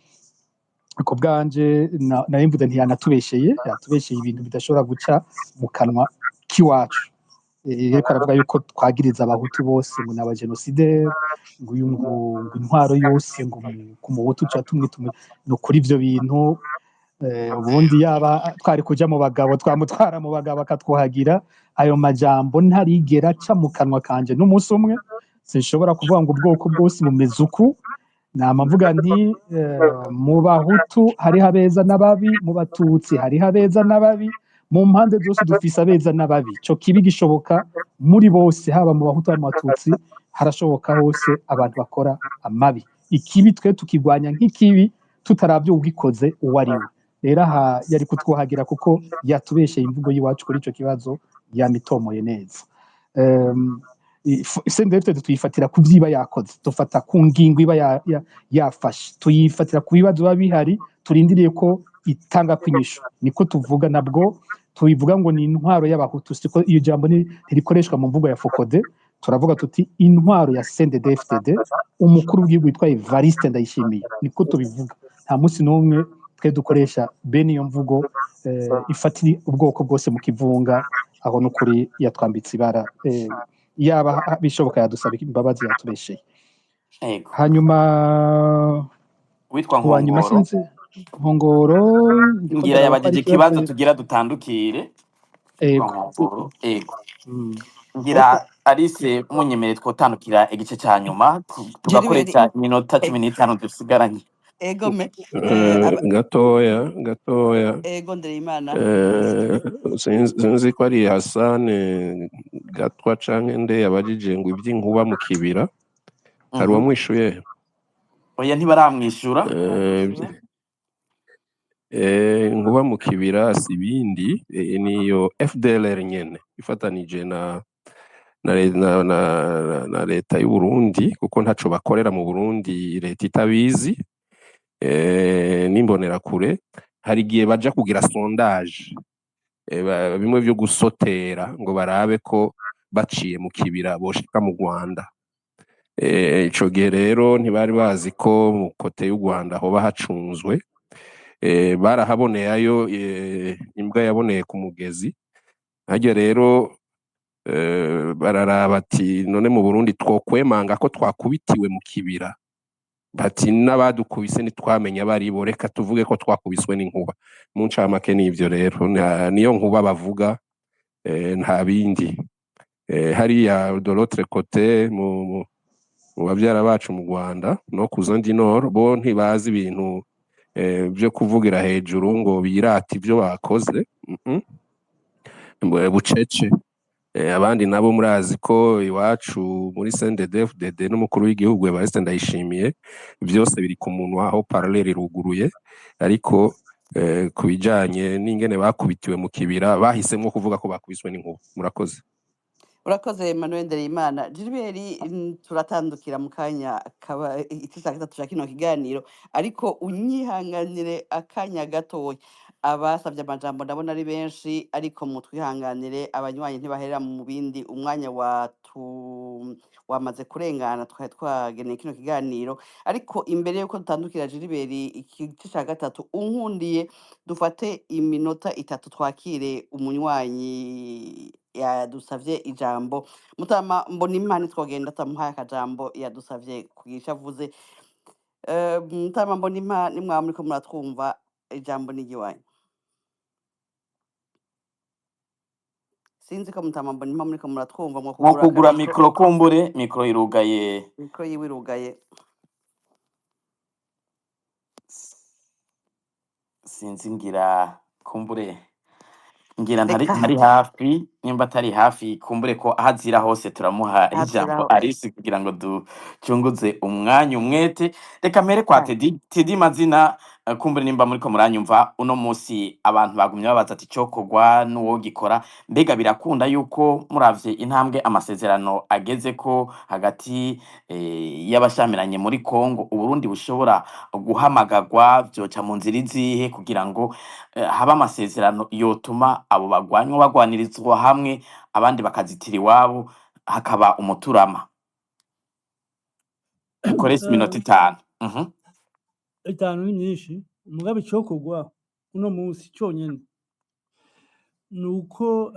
ku bwanje nari mvuze ntiyanatubesheye, yatubesheye ibintu bidashobora guca mu kanwa k'iwacu. Yariko aravuga yuko twagiriza abahutu bose ngo ni abagenosideri, ngo uyu ngo intwaro yose ngo ku muhutu ca tumwe tumwe. No kuri ivyo bintu ubundi yaba twari kuja mu bagabo twamutwara mu bagabo akatwuhagira. Ayo majambo ntarigera aca mu kanwa kanje n'umunsi umwe. Sinshobora kuvuga ngo ubwoko bwose bumeze uku. Nama mvuga nti mu bahutu hariho abeza n'ababi, mu batutsi hariho abeza n'ababi, mu mpande zose dufise abeza n'ababi. Ico kibi gishoboka muri bose, haba mu bahutu haba mu batutsi, harashoboka hose abantu bakora amabi. Ikibi twe tukigwanya nk'ikibi tutaravye uwugikoze uwo ari we. Rero aha yari kutwuhagira kuko yatubesheye imvugo y'iwacu kuri ico kibazo, yamitomoye neza. CNDD-FDD tuyifatira ku vyiba yakoze, dufata ku ngingo iba yafashe, tuyifatira ku bibazo biba bihari, turindiriye ko itanga kwinyishu. Niko tuvuga, nabwo tubivuga ngo ni intwaro y'abahutu, siko iyo jambo ntirikoreshwa mu mvugo ya FOCODE. Turavuga tuti intwaro ya CNDD-FDD, umukuru w'igihugu witwa Evariste Ndayishimiye, niko tubivuga. Nta munsi n'umwe twe dukoresha bene iyo mvugo ifatira ubwoko bwose mu kivunga. Aho n'ukuri yatwambitse ibara, yaba bishoboka yadusaba imbabazi, yatubesheye. Ego. Hanyuma witwa uwa nyuma Nkongoro sinzi Nkongoro, ndiko ngira ndaraba ko ari yabajije ikibazo. Ikibazo tugira dutandukire witwa Ego. Nkongoro. Ego. Ngira Alice munyemere twotandukira igice ca nyuma Gilbert tugakoresha iminota 15 dusigaranye. Ego me Gatoya gatoya. Ego Ndereyimana. Sinzi ko ari Hassan Gatwa canke nde yabajije ngo ivy'inkuba mu kibira, hari uwamwishuye? Oya, ntibaramwishura. Inkuba mu kibira si ibindi, niyo FDLR nyene ifatanije na leta y'u Burundi, kuko ntaco bakorera mu Burundi leta itabizi. N'imbonerakure hari igihe baja kugira sondage, bimwe vyo gusotera ngo barabe ko baciye mu kibira boshika mu Rwanda. Ico gihe rero ntibari bazi ko mu côté y'u Rwanda hoba hacunzwe. Barahaboneyeyo imbwa yaboneye ku mugezi harya. Rero bararaba ati none mu Burundi twokwemanga ko twakubitiwe mu kibira, bati n'abadukubise ntitwamenya baribo, reka tuvuge ko twakubiswe n'inkuba. Mu ncamake n'ivyo rero niyo nkuba bavuga, nta bindi. Hariya de l'autre côté mu bavyara bacu mu Rwanda no kuza ndi nord, bo ntibazi ibintu vyo kuvugira hejuru ngo birate ivyo bakoze. Bucece. Abandi nabo murazi ko iwacu muri CNDD-FDD n'umukuru w'igihugu Evariste Ndayishimiye vyose biri ku munwa, aho parallèle iruguruye. Ariko ku bijanye n'ingene bakubitiwe mu kibira, bahisemwo kuvuga ko bakubiswe n'inkuba. Murakoze. Urakoze Emmanuel Ndereyimana. Gilbert, turatandukira mu kanya kaba igice cya gatatu cya kino kiganiro, ariko unyihanganire akanya gatoya. Abasabye amajambo ndabona ari benshi, ariko mutwihanganire, abanywanyi ntibaherera mu bindi. Umwanya watu wamaze kurengana twari twageneye kino kiganiro. Ariko imbere yuko dutandukira Gilbert igice cya gatatu, unkundiye dufate iminota 3 twakire umunywanyi yadusavye ijambo. Mutama mbona imana twogenda tamuhaye akajambo, yadusavye kugira ico avuze. Mutama mbona imana, nimwaba muriko muratwumva, ijambo ni iry'iwanyu. Sinzi ko mutama mbona impa muriko muratwumva, mwo nko kugura kugura akamikro. Mikro, kumbure mikro irugaye. Mikro yiwe irugaye. Sinzi, ngira kumbure ngira ntari Reka ntari hafi. Nimba atari hafi, kumbure ko aho azira hose turamuha ijambo aziraho. Arisi kugira ngo ducunguze umwanya umwete. Reka mpere kwa Tedi. Tedi mazina, kumbure nimba muriko muranyumva, uno munsi abantu bagumye babaza ati cyokorwa n'uwo gikora, mbega birakunda yuko muravye intambwe amasezerano ageze ko hagati y'abashamiranye muri Kongo, Uburundi bushobora guhamagagwa, vyoca mu nzira izihe kugira ngo habe amasezerano yotuma abo bagwanywa bagwanirizwa hamwe? hamwe, abandi bakazitira iwabo, hakaba umuturama. Mukoresha iminota 5. 5 ni myinshi. Mugabe icokorwa uno munsi conyene ni uko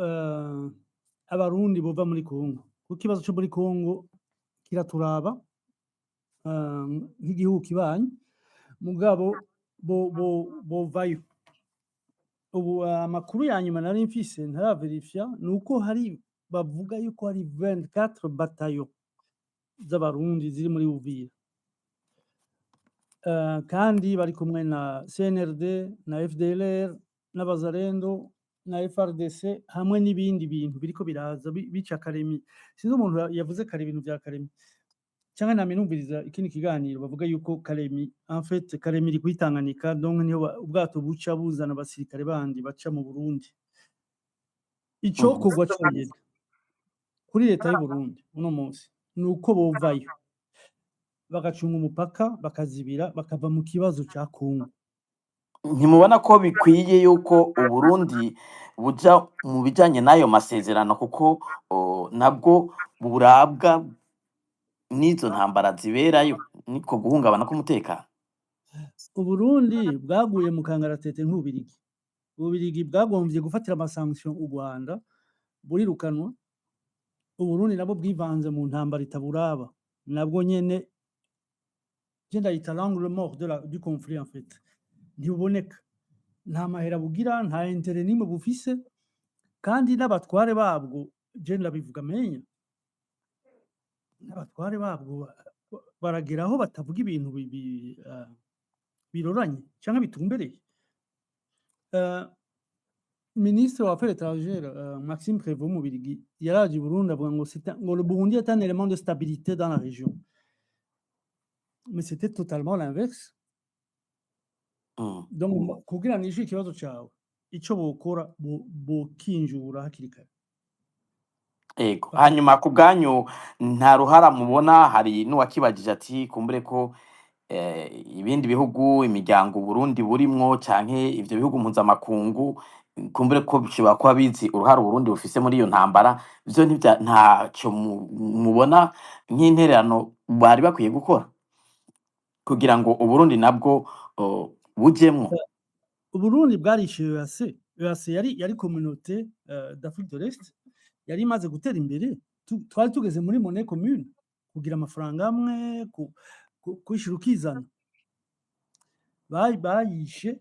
abarundi bova muri Kongo, kuko ikibazo co muri Kongo kiraturaba nk'igihugu kibanyi, mugabo bo bo bovayo. Ubu amakuru ya nyuma nari mfise ntaraverifya ni uko hari bavuga yuko hari 24 batayo z'abarundi ziri muri Uvira. Kandi bari kumwe na CNRD na FDLR n'abazarendo na FRDC hamwe n'ibindi bintu biriko biraza bica Karemi. Sinzi umuntu yavuze kare ibintu vya Karemi, cyangwa namenumviriza ikindi kiganiro bavuga yuko Karemi, en fait Karemi iri kuri Tanganyika, donc niho ubwato buca buzana abasirikare bandi baca mu Burundi. Icokorwa conyene kuri leta y'u Burundi uno munsi ni uko bovayo, bagacunga umupaka, bakazibira, bakava mu kibazo ca Kongo. Ntimubona ko bikwiye yuko Uburundi buja mu bijanye n'ayo masezerano, kuko nabwo burabwa n'izo ntambara ziberayo, niko guhungabana k'umutekano? Uburundi bwaguye mu kangaratete nk'Ububirigi. Ububirigi bwagombye gufatira ama sanctions u Rwanda, burirukanwa. Uburundi nabwo bwivanze mu ntambara itaburaba, nabwo nyene je ndayita l'angle mort du conflit, en fait ntibuboneka, nta mahera bugira, nta intérêt nimwe bufise, kandi n'abatware babwo, je ndabivuga menya, n'abatware babwo barageraho batavuga ibintu biroranye cyangwa bitumbereye. Ministre wa Affaires étrangères Maxime Prévost mu Bubiligi yaraje i Burundi avuga ngo ngo le Burundi est un élément de stabilité dans la région, mais c'était totalement l'inverse. Donc kugira nishure ikibazo cawe, ico bokora bokinjura hakiri kare. Ego. Hanyuma ku bwanyu nta ruhara mubona? Hari n'uwakibajije ati kumbure ko ibindi bihugu, imiryango Burundi burimwo, canke ivyo bihugu mpuzamakungu, kumbure ko bishobora kuba bizi uruhara Uburundi bufise muri iyo ntambara, vyo ntivya ntaco mubona nk'intererano bari bakwiye gukora kugira ngo Uburundi nabwo bujemwo? Uburundi bwarishe EAC. EAC yari communauté d'Afrique de l'Est yari imaze gutera imbere. Twari tugeze muri monnaie commune, kugira amafaranga amwe, kwishira ukizana. Bayishe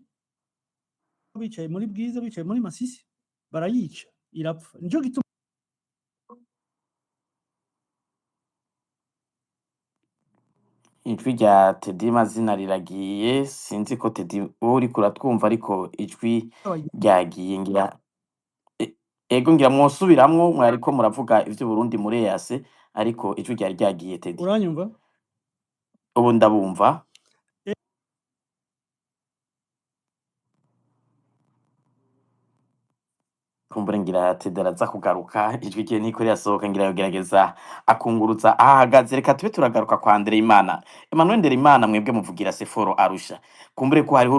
bicaye muri Bwiza, bicaye muri Masisi, barayica irapfa. Nico gituma Ijwi rya Teddy Mazina riragiye. Sinzi ko Teddy wowe uriko uratwumva, ariko ijwi ryagiye. Ngira ego, ngira mwosubiramwo, mwariko muravuga ivy'Uburundi muri EAC, ariko ijwi ryari ryagiye, Teddy. Uranyumva? Ubu ndabumva. Kumbure ngira Teddy araza kugaruka, ijwi rye niko rirasohoka, ngira yogerageza akunguruza ahahagaze. Reka tube turagaruka kwa Ndereyimana Emmanuel. Ndereyimana, mwebwe muvugira Seforo Arusha, kumbure ko hariho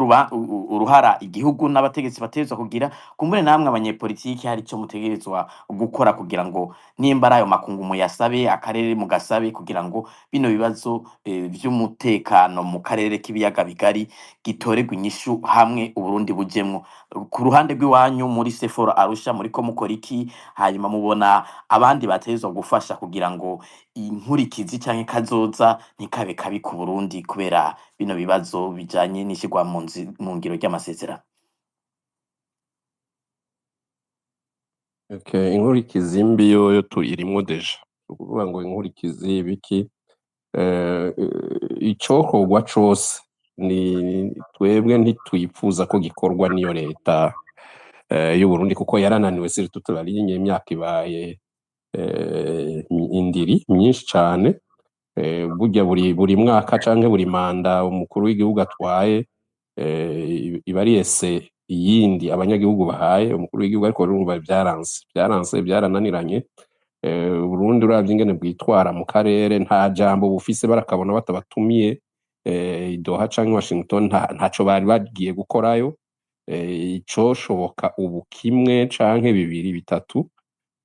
uruhara igihugu n'abategetsi bategerezwa kugira, kumbure namwe abanyepolitiki hari ico mutegerezwa gukora kugira ngo nimba ari ayo makungu muyasabe, akarere mugasabe, kugira ngo bino bibazo vy'umutekano mu karere k'ibiyaga bigari gitorerwe inyishu hamwe Uburundi bujemwo. Ku ruhande rw'iwanyu muri Seforo Arusha muriko mukora iki? Hanyuma mubona abandi bategerezwa gufasha kugira ngo inkurikizi canke kazoza ntikabe kabi ku Burundi kubera bino bibazo bijanye n'ishirwa mu ngiro ry'amasezerano? Okay, inkurikizi mbi yoyo tuyirimwo déjà. Ukuvuga ngo inkurikizi biki, icokorwa cose ni twebwe ntitwipfuza ko gikorwa n'iyo leta y'u Burundi, kuko yarananiwe sur toute la ligne. Imyaka ibaye indiri myinshi cane. Burya buri mwaka canke buri manda umukuru w'igihugu atwaye iba ari ese iyindi abanyagihugu bahaye umukuru w'igihugu, ariko urumva vyaranse, vyarananiranye. Uburundi uravye ingene bwitwara mu karere, nta jambo bufise, barakabona batabatumiye i Doha canke Washington, ntaco bari bagiye gukorayo. Icoshoboka ubu kimwe canke bibiri bitatu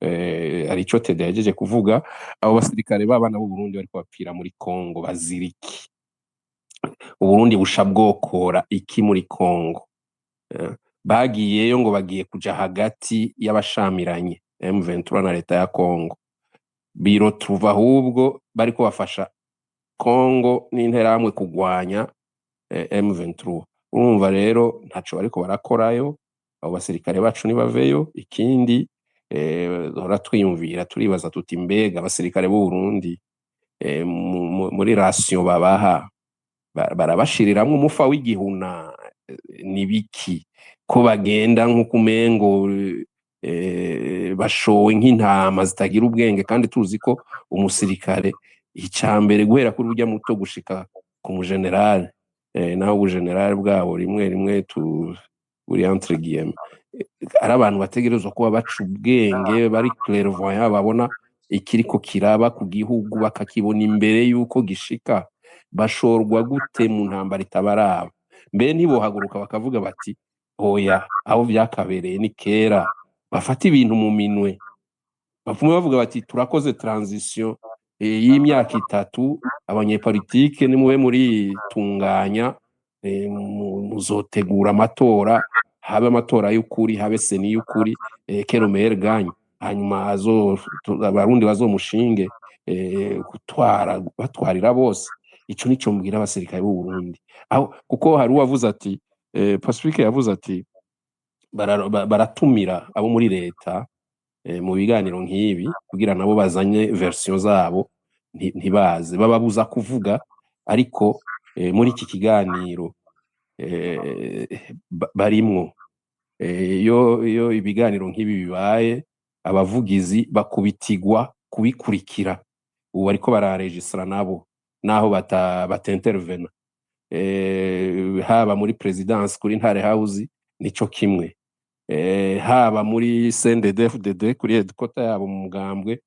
Hari ico Tede yahejeje kuvuga, abo basirikare b'abana b'u Burundi bariko bapfira muri Kongo bazira iki? Uburundi busha bwokora iki muri Kongo? Bagiyeyo ngo bagiye kuja hagati y'abashamiranye M23 na leta ya Kongo, birotuva ahubwo bariko bafasha Kongo n'interahamwe kugwanya M23. Urumva rero ntaco bariko barakorayo, abo basirikare bacu nibaveyo. Ikindi duhora twiyumvira, turibaza tuti mbega abasirikare b'u Burundi muri ration babaha barabashiriramwo umufa w'igihuna, nibiki ko bagenda nk'uko umengo bashowe nk'intama zitagira ubwenge, kandi tuzi ko umusirikare icambere guhera kuri urya muto gushika ku mugenerale, naho ubugenerale bwabo rimwe rimwe tu buri entre guillemets, ari abantu bategerezwa kuba baca ubwenge, bari clairvoyant, babona ikiriko kiraba ku gihugu bakakibona imbere yuko gishika. Bashorwa gute mu ntambara itabaraba? Mbe ntibohaguruka bakavuga bati oya, aho vyakabereye ni kera, bafata ibintu mu minwe, bapfume bavuga bati turakoze transition y'imyaka 3, abanyepolitike nimube muritunganya, muzotegura amatora, habe amatora y'ukuri, habe CENI y'ukuri, que le meilleur gagne, hanyuma abarundi bazomushinge gutwara, batwarira bose. Ico nico mbwira abasirikare b'u Burundi aho, kuko hari uwavuze ati Pacifique yavuze ati baratumira abo muri leta mu biganiro nk'ibi kugira nabo bazanye version zabo, ntibaze bababuza kuvuga. Ariko muri iki kiganiro barimwo, iyo ibiganiro nk'ibi bibaye, abavugizi bakubitigwa kubikurikira. Ubu bariko bararegistra nabo, naho batintervena, haba muri présidence kuri Ntare House nico kimwe, haba muri CNDD-FDD kuri headquarter yabo mu mugambwe,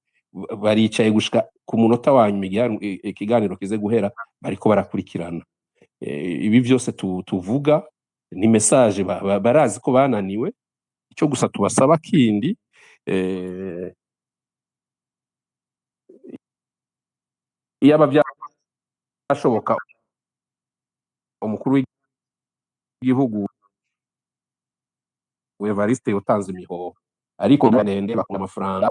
baricaye gushika ku munota wa nyuma ikiganiro kize guhera, bariko barakurikirana. Ibi vyose tuvuga ni message, barazi ko bananiwe. Ico gusa tubasaba kindi, iyaba byashoboka umukuru w'igihugu Evariste yotanze imihoho, ariko ndende bakunda amafaranga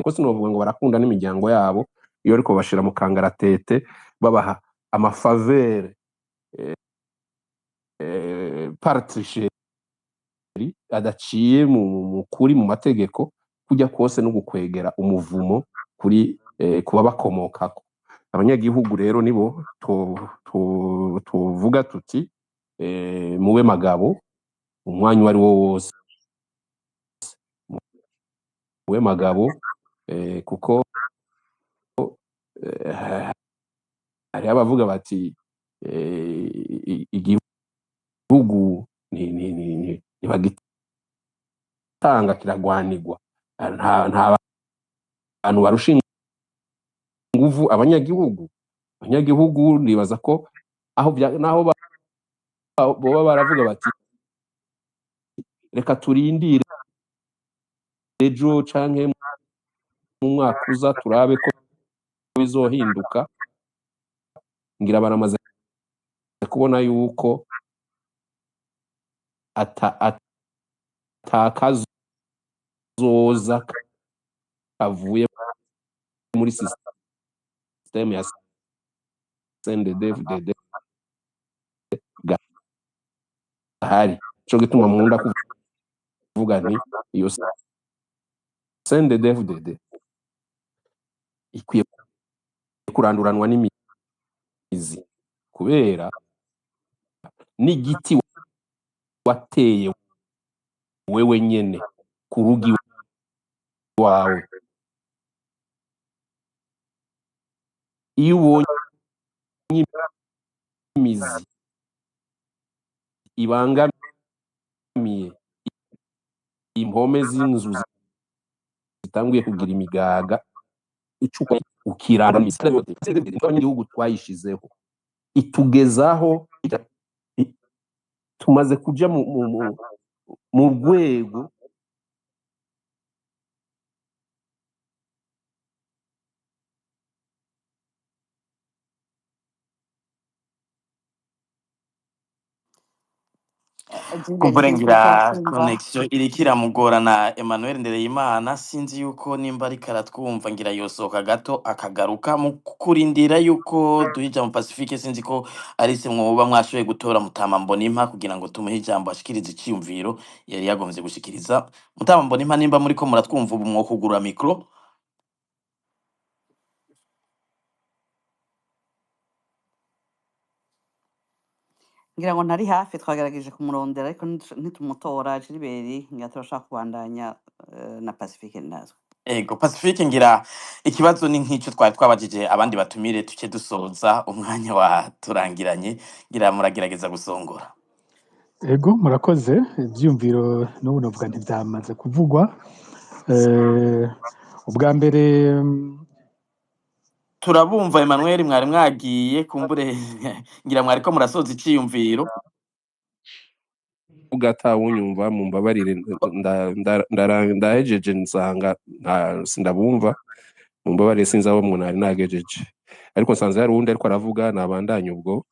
ko sinovuga ngo barakunda n'imiryango yabo, iyo ariko bashira mu kangaratete babaha amafavere par tricherie adaciye mu kuri, mu mategeko, kujya kose no gukwegera umuvumo kuri kuba bakomokako. Abanyagihugu rero nibo tuvuga tuti mube magabo umwanya uwo ari wo wose, mube magabo, kuko hariho abavuga bati igihugu ntibagitanga kiragwanirwa, nta bantu barusha inguvu abanyagihugu. Abanyagihugu nibaza ko aho naho boba baravuga bati reka turindire ejo canke mu mwaka uza turabe ko bizohinduka, ngira baramaze kubona yuko atakazoza kavuye muri système ya CNDD-FDD gahari. Ico gituma nkunda kuvuga nti iyo CNDD-FDD ikwiye kuranduranwa n'imizi, kubera n'igiti wateye wewe nyene ku rugi wawe, iyo ubonye imizi ibangamiye impome z'inzu zitanguye kugira imigaga, icupa ukiranda igihugu twayishizeho itugezaho, tumaze kuja mu rwego Gilbert Kumbure sinzi ko ngira twatwumva. connection iriko iramugora na Emmanuel Ndereyimana, sinzi yuko nimba ariko aratwumva, ngira yosohoka gato akagaruka mu kurindira yuko duha ijambo Pacifique. Sinzi ko Alice mwoba mwashoboye gutora Mutama Mbonimpa kugira ngo tumuhe ijambo ashikirize iciyumviro yari yagomvye gushikiriza. Mutama Mbonimpa, nimba muriko muratwumva ubu mwokugurura micro. Ngira ngo ntari hafi, twagerageje kumurondera ariko ntitumutora. Gilbert, ngira turashaka kubandanya na Pacifique ndazwe. Ego Pacifique, ngira ikibazo ni nk'ico twari twabajije abandi batumire, tuce dusoza umwanya waturangiranye, ngira muragerageza gusongora. Ego, murakoze. Ivyiyumviro n'ubu novuga ntivyamaze kuvugwa. Ubwa mbere Turabumva Emmanuel, mwari mwagiye kumbure ngira mwariko murasoza iciyumviro. Ugatawunyumva mumbabarire, ndahejeje nsanga sindabumva, mumbabarire, sinzi aho umuntu ari nagejeje, ariko nsanze hari uwundi ariko aravuga nabandanye. Ubwo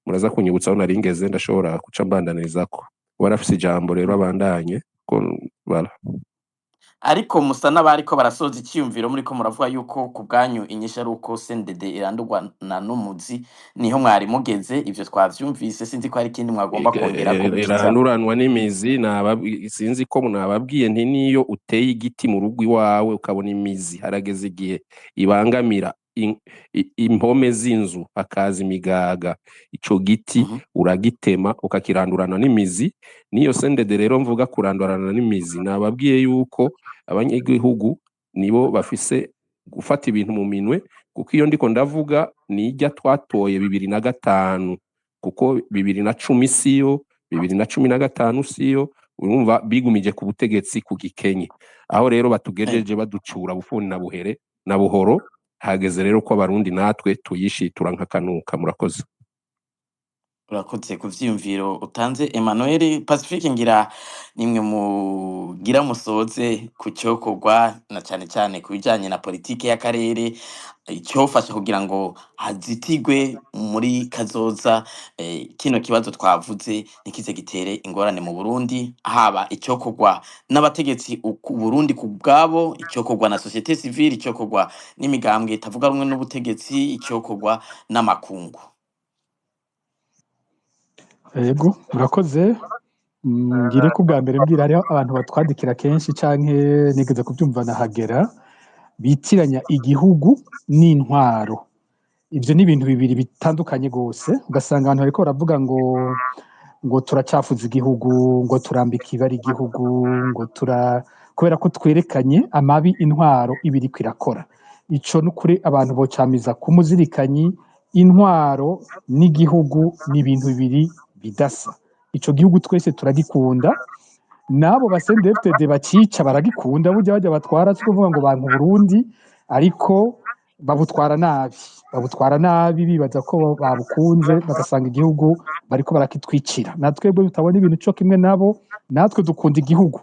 muraza kunyibutsa aho nari ngeze, ndashobora guca mbandanyirizako. Uwarafise ijambo rero abandanye ko bara. Ariko musa n'abariko barasoza iciyumviro, muriko muravuga yuko ku bwanyu inyishu ari uko CNDD irandurwa na n'umuzi, niho mwari mugeze, ivyo twavyumvise. Sinzi ko hari ikindi mwagomba kongerako gukiza. Iranduranwa n'imizi. Sinzi ko nababwiye nti niyo uteye igiti mu rugo iwawe ukabona imizi, harageze igihe ibangamira impome z'inzu, hakaza imigaga, ico giti uragitema ukakirandurana n'imizi. Niyo CNDD rero mvuga kurandurana n'imizi, nababwiye yuko abanyagihugu nibo bafise gufata ibintu mu minwe, kuko iyo ndiko ndavuga nijya twatoye 2005, kuko 2010 siyo, 2015 siyo, urumva bigumije ku butegetsi ku gikenye, aho rero batugejeje baducura bufuni na buhere na buhoro. Hageze rero ko abarundi natwe tuyishitura nk'akanuka. Murakoze. Urakoze ku vyiyumviro utanze Emmanuel. Pacifique, ngira nimwe mugira musoze ku cokorwa na cane cane ku bijanye na politike y'akarere, icofasha kugira ngo hazitigwe muri kazoza kino kibazo twavuze ntikize gitere ingorane mu Burundi, haba icokorwa n'abategetsi ku Burundi ku bwabo, icokorwa na societe civile, icokorwa n'imigambwe itavuga rumwe n'ubutegetsi, icokorwa n'amakungu. Ego, murakoze. Ngire ko ubwa mbere mbwira hariho abantu batwandikira kenshi canke nigeze kubyumva nahagera bitiranya igihugu n'intwaro. Ivyo ni ibintu bibiri bitandukanye gose. Ugasanga abantu bariko baravuga ngo turacafuza igihugu, ngo turambika ibara igihugu, ngo tura kubera ko twerekanye amabi intwaro iba iriko irakora. Ico n'ukuri abantu bocamiza ku muzirikanyi, intwaro n'igihugu ni ibintu bibiri bidasa. Ico gihugu twese turagikunda, nabo ba CNDD-FDD bacica baragikunda, burya bajya batwara si kuvuga ngo banka Burundi, ariko babutwara nabi, babutwara nabi bibaza ko babukunze, bagasanga igihugu bariko barakitwicira. Natwebwe tutabona ibintu co kimwe nabo, natwe dukunda igihugu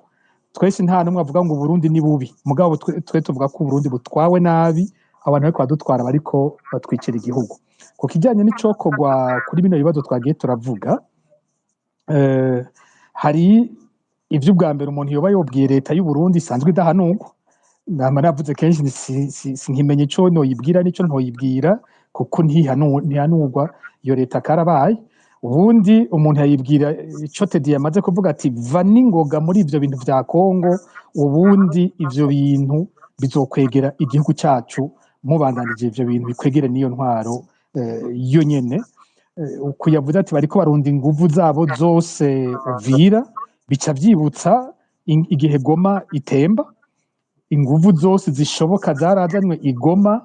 twese, nta n'umwe avuga ngo Burundi ni bubi, mugabo twe tuvuga ko Burundi butwawe nabi, abantu bariko badutwara bariko batwicira igihugu. Ku kijanye n'icokorwa kuri bino bibazo twagiye turavuga, hari ivyo ubwa mbere umuntu yoba yobwiye leta y'u Burundi isanzwe idahanurwa. Nama navuze kenshi nti sinkimenya ico noyibwira n'ico ntoyibwira, kuko ntihanurwa iyo leta karabaye. Ubundi umuntu yayibwira ico Teddy yamaze kuvuga ati va n'ingoga muri ivyo bintu vya Kongo, ubundi ivyo bintu bizokwegera igihugu cacu, mubandanije ivyo bintu bikwegere n'iyo ntwaro yo nyene. Uku yavuze ati bariko barunda inguvu zabo zose Uvira, bica vyibutsa igihe Goma itemba, inguvu zose zishoboka zarazanywe i Goma,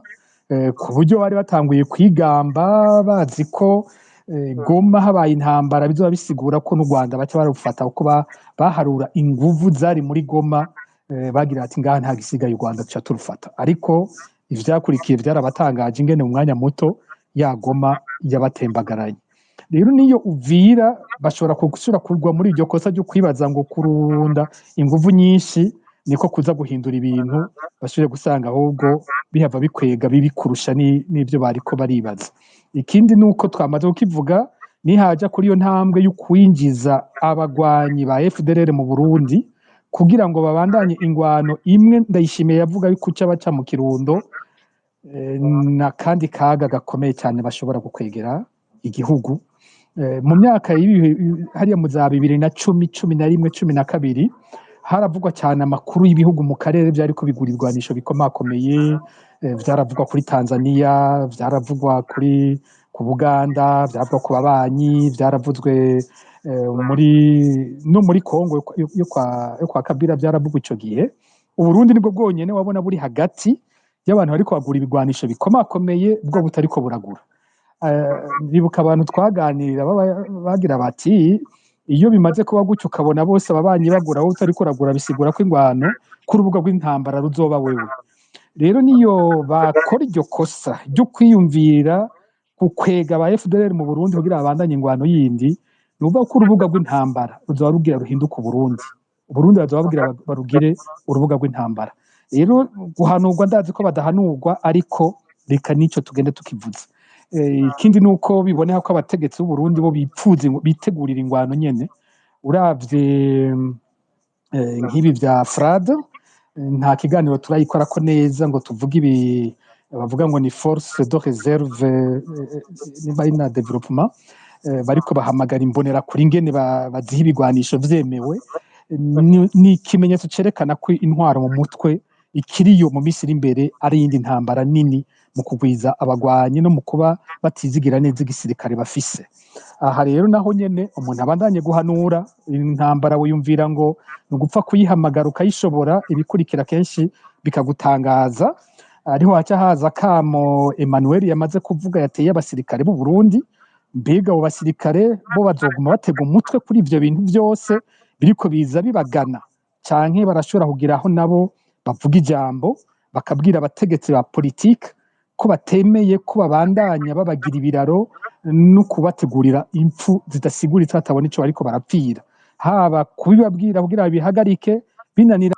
ku buryo bari batanguye kwigamba bazi ko Goma habaye intambara bizoba bisigura ko n'u Rwanda baca barufata, kuko baharura inguvu zari muri Goma, bagira ati ngaha nta gisigaye u Rwanda tuca turufata. Ariko ivyakurikiye vyarabatangaje ingene mu mwanya muto ya Goma yabatembagaranye. Rero niyo Uvira bashobora gusubira kugwa muri iryo kosa ryo kwibaza ngo kurunda inguvu nyinshi niko kuza guhindura ibintu, basubire gusanga ahubwo bihava bikwega bibi kurusha n'ivyo bariko baribaza. Ikindi nuko twamaze kukivuga, Nihaja kuri iyo ntambwe yo kwinjiza abagwanyi ba FDLR mu Burundi kugira ngo babandanye ingwano imwe Ndayishimiye yavuga yuko uca baca mu Kirundo, n'akandi kaga gakomeye cyane bashobora gukwegera igihugu. Mu myaka y'ibihe hariya mu za 2010, 11, 12 haravugwa cyane amakuru y'ibihugu mu karere byariko bigura ibigwanisho bikomakomeye. Vyaravugwa kuri Tanzania, vyaravugwa kuri ku Buganda, vyaravugwa ku babanyi, vyaravuzwe muri no muri Kongo yo kwa Kabila vyaravugwa ico gihe. Uburundi nibwo bwonyene wabona buri hagati y'abantu bariko bagura ibigwanisho bikomakomeye, bwo butariko buragura. Ndibuka abantu twaganirira bagira bati iyo bimaze kuba gutyo ukabona bose ababanyi bagura wowe utariko uragura, bisigura ko ingwano ku rubuga rw'intambara ruzoba wewe. Rero niyo bakora iryo kosa ryo kwiyumvira gukwega aba FDLR mu Burundi kugira babandanye ingwano yindi, ni ukuvuga ko urubuga rw'intambara ruzoba rugira ruhinduka Uburundi. Uburundi bazoba bagira barugire urubuga rw'intambara. Rero guhanurwa, ndazi ko badahanurwa, ariko reka nico tugende tukivuza. Ikindi ni uko biboneka ko abategetsi b'Uburundi bo bipfuza bitegurira ingwano nyene. Uravye nk'ibi vya FRAD, nta kiganiro turayikorako neza ngo tuvuge ibi bavuga ngo ni force de réserve nimba ari na développement, bariko bahamagara imbonera kuri ingene baziha ibigwanisho vyemewe. Ni ikimenyetso cerekana ko intwaro mu mutwe ikiriyo mu minsi iri imbere ari iyindi ntambara nini mu kugwiza abagwanyi no mu kuba batizigira neza igisirikare bafise. Aha rero naho nyene umuntu abandanye guhanura. Intambara wiyumvira ngo ni ugupfa kuyihamagara ukayishobora, ibikurikira kenshi bikagutangaza. Ariho haca haza kamo Emmanuel yamaze kuvuga yateye abasirikare b'u Burundi. Mbega abo basirikare bo bazoguma batega umutwe kuri ivyo bintu vyose biriko biza bibagana, canke barashobora kugira aho nabo bavuga ijambo bakabwira abategetsi ba politike ko batemeye ko babandanya babagira ibiraro no kubategurira impfu zidasiguritse batabona ico bariko barapfira, haba kubibabwira kugira babihagarike binanira?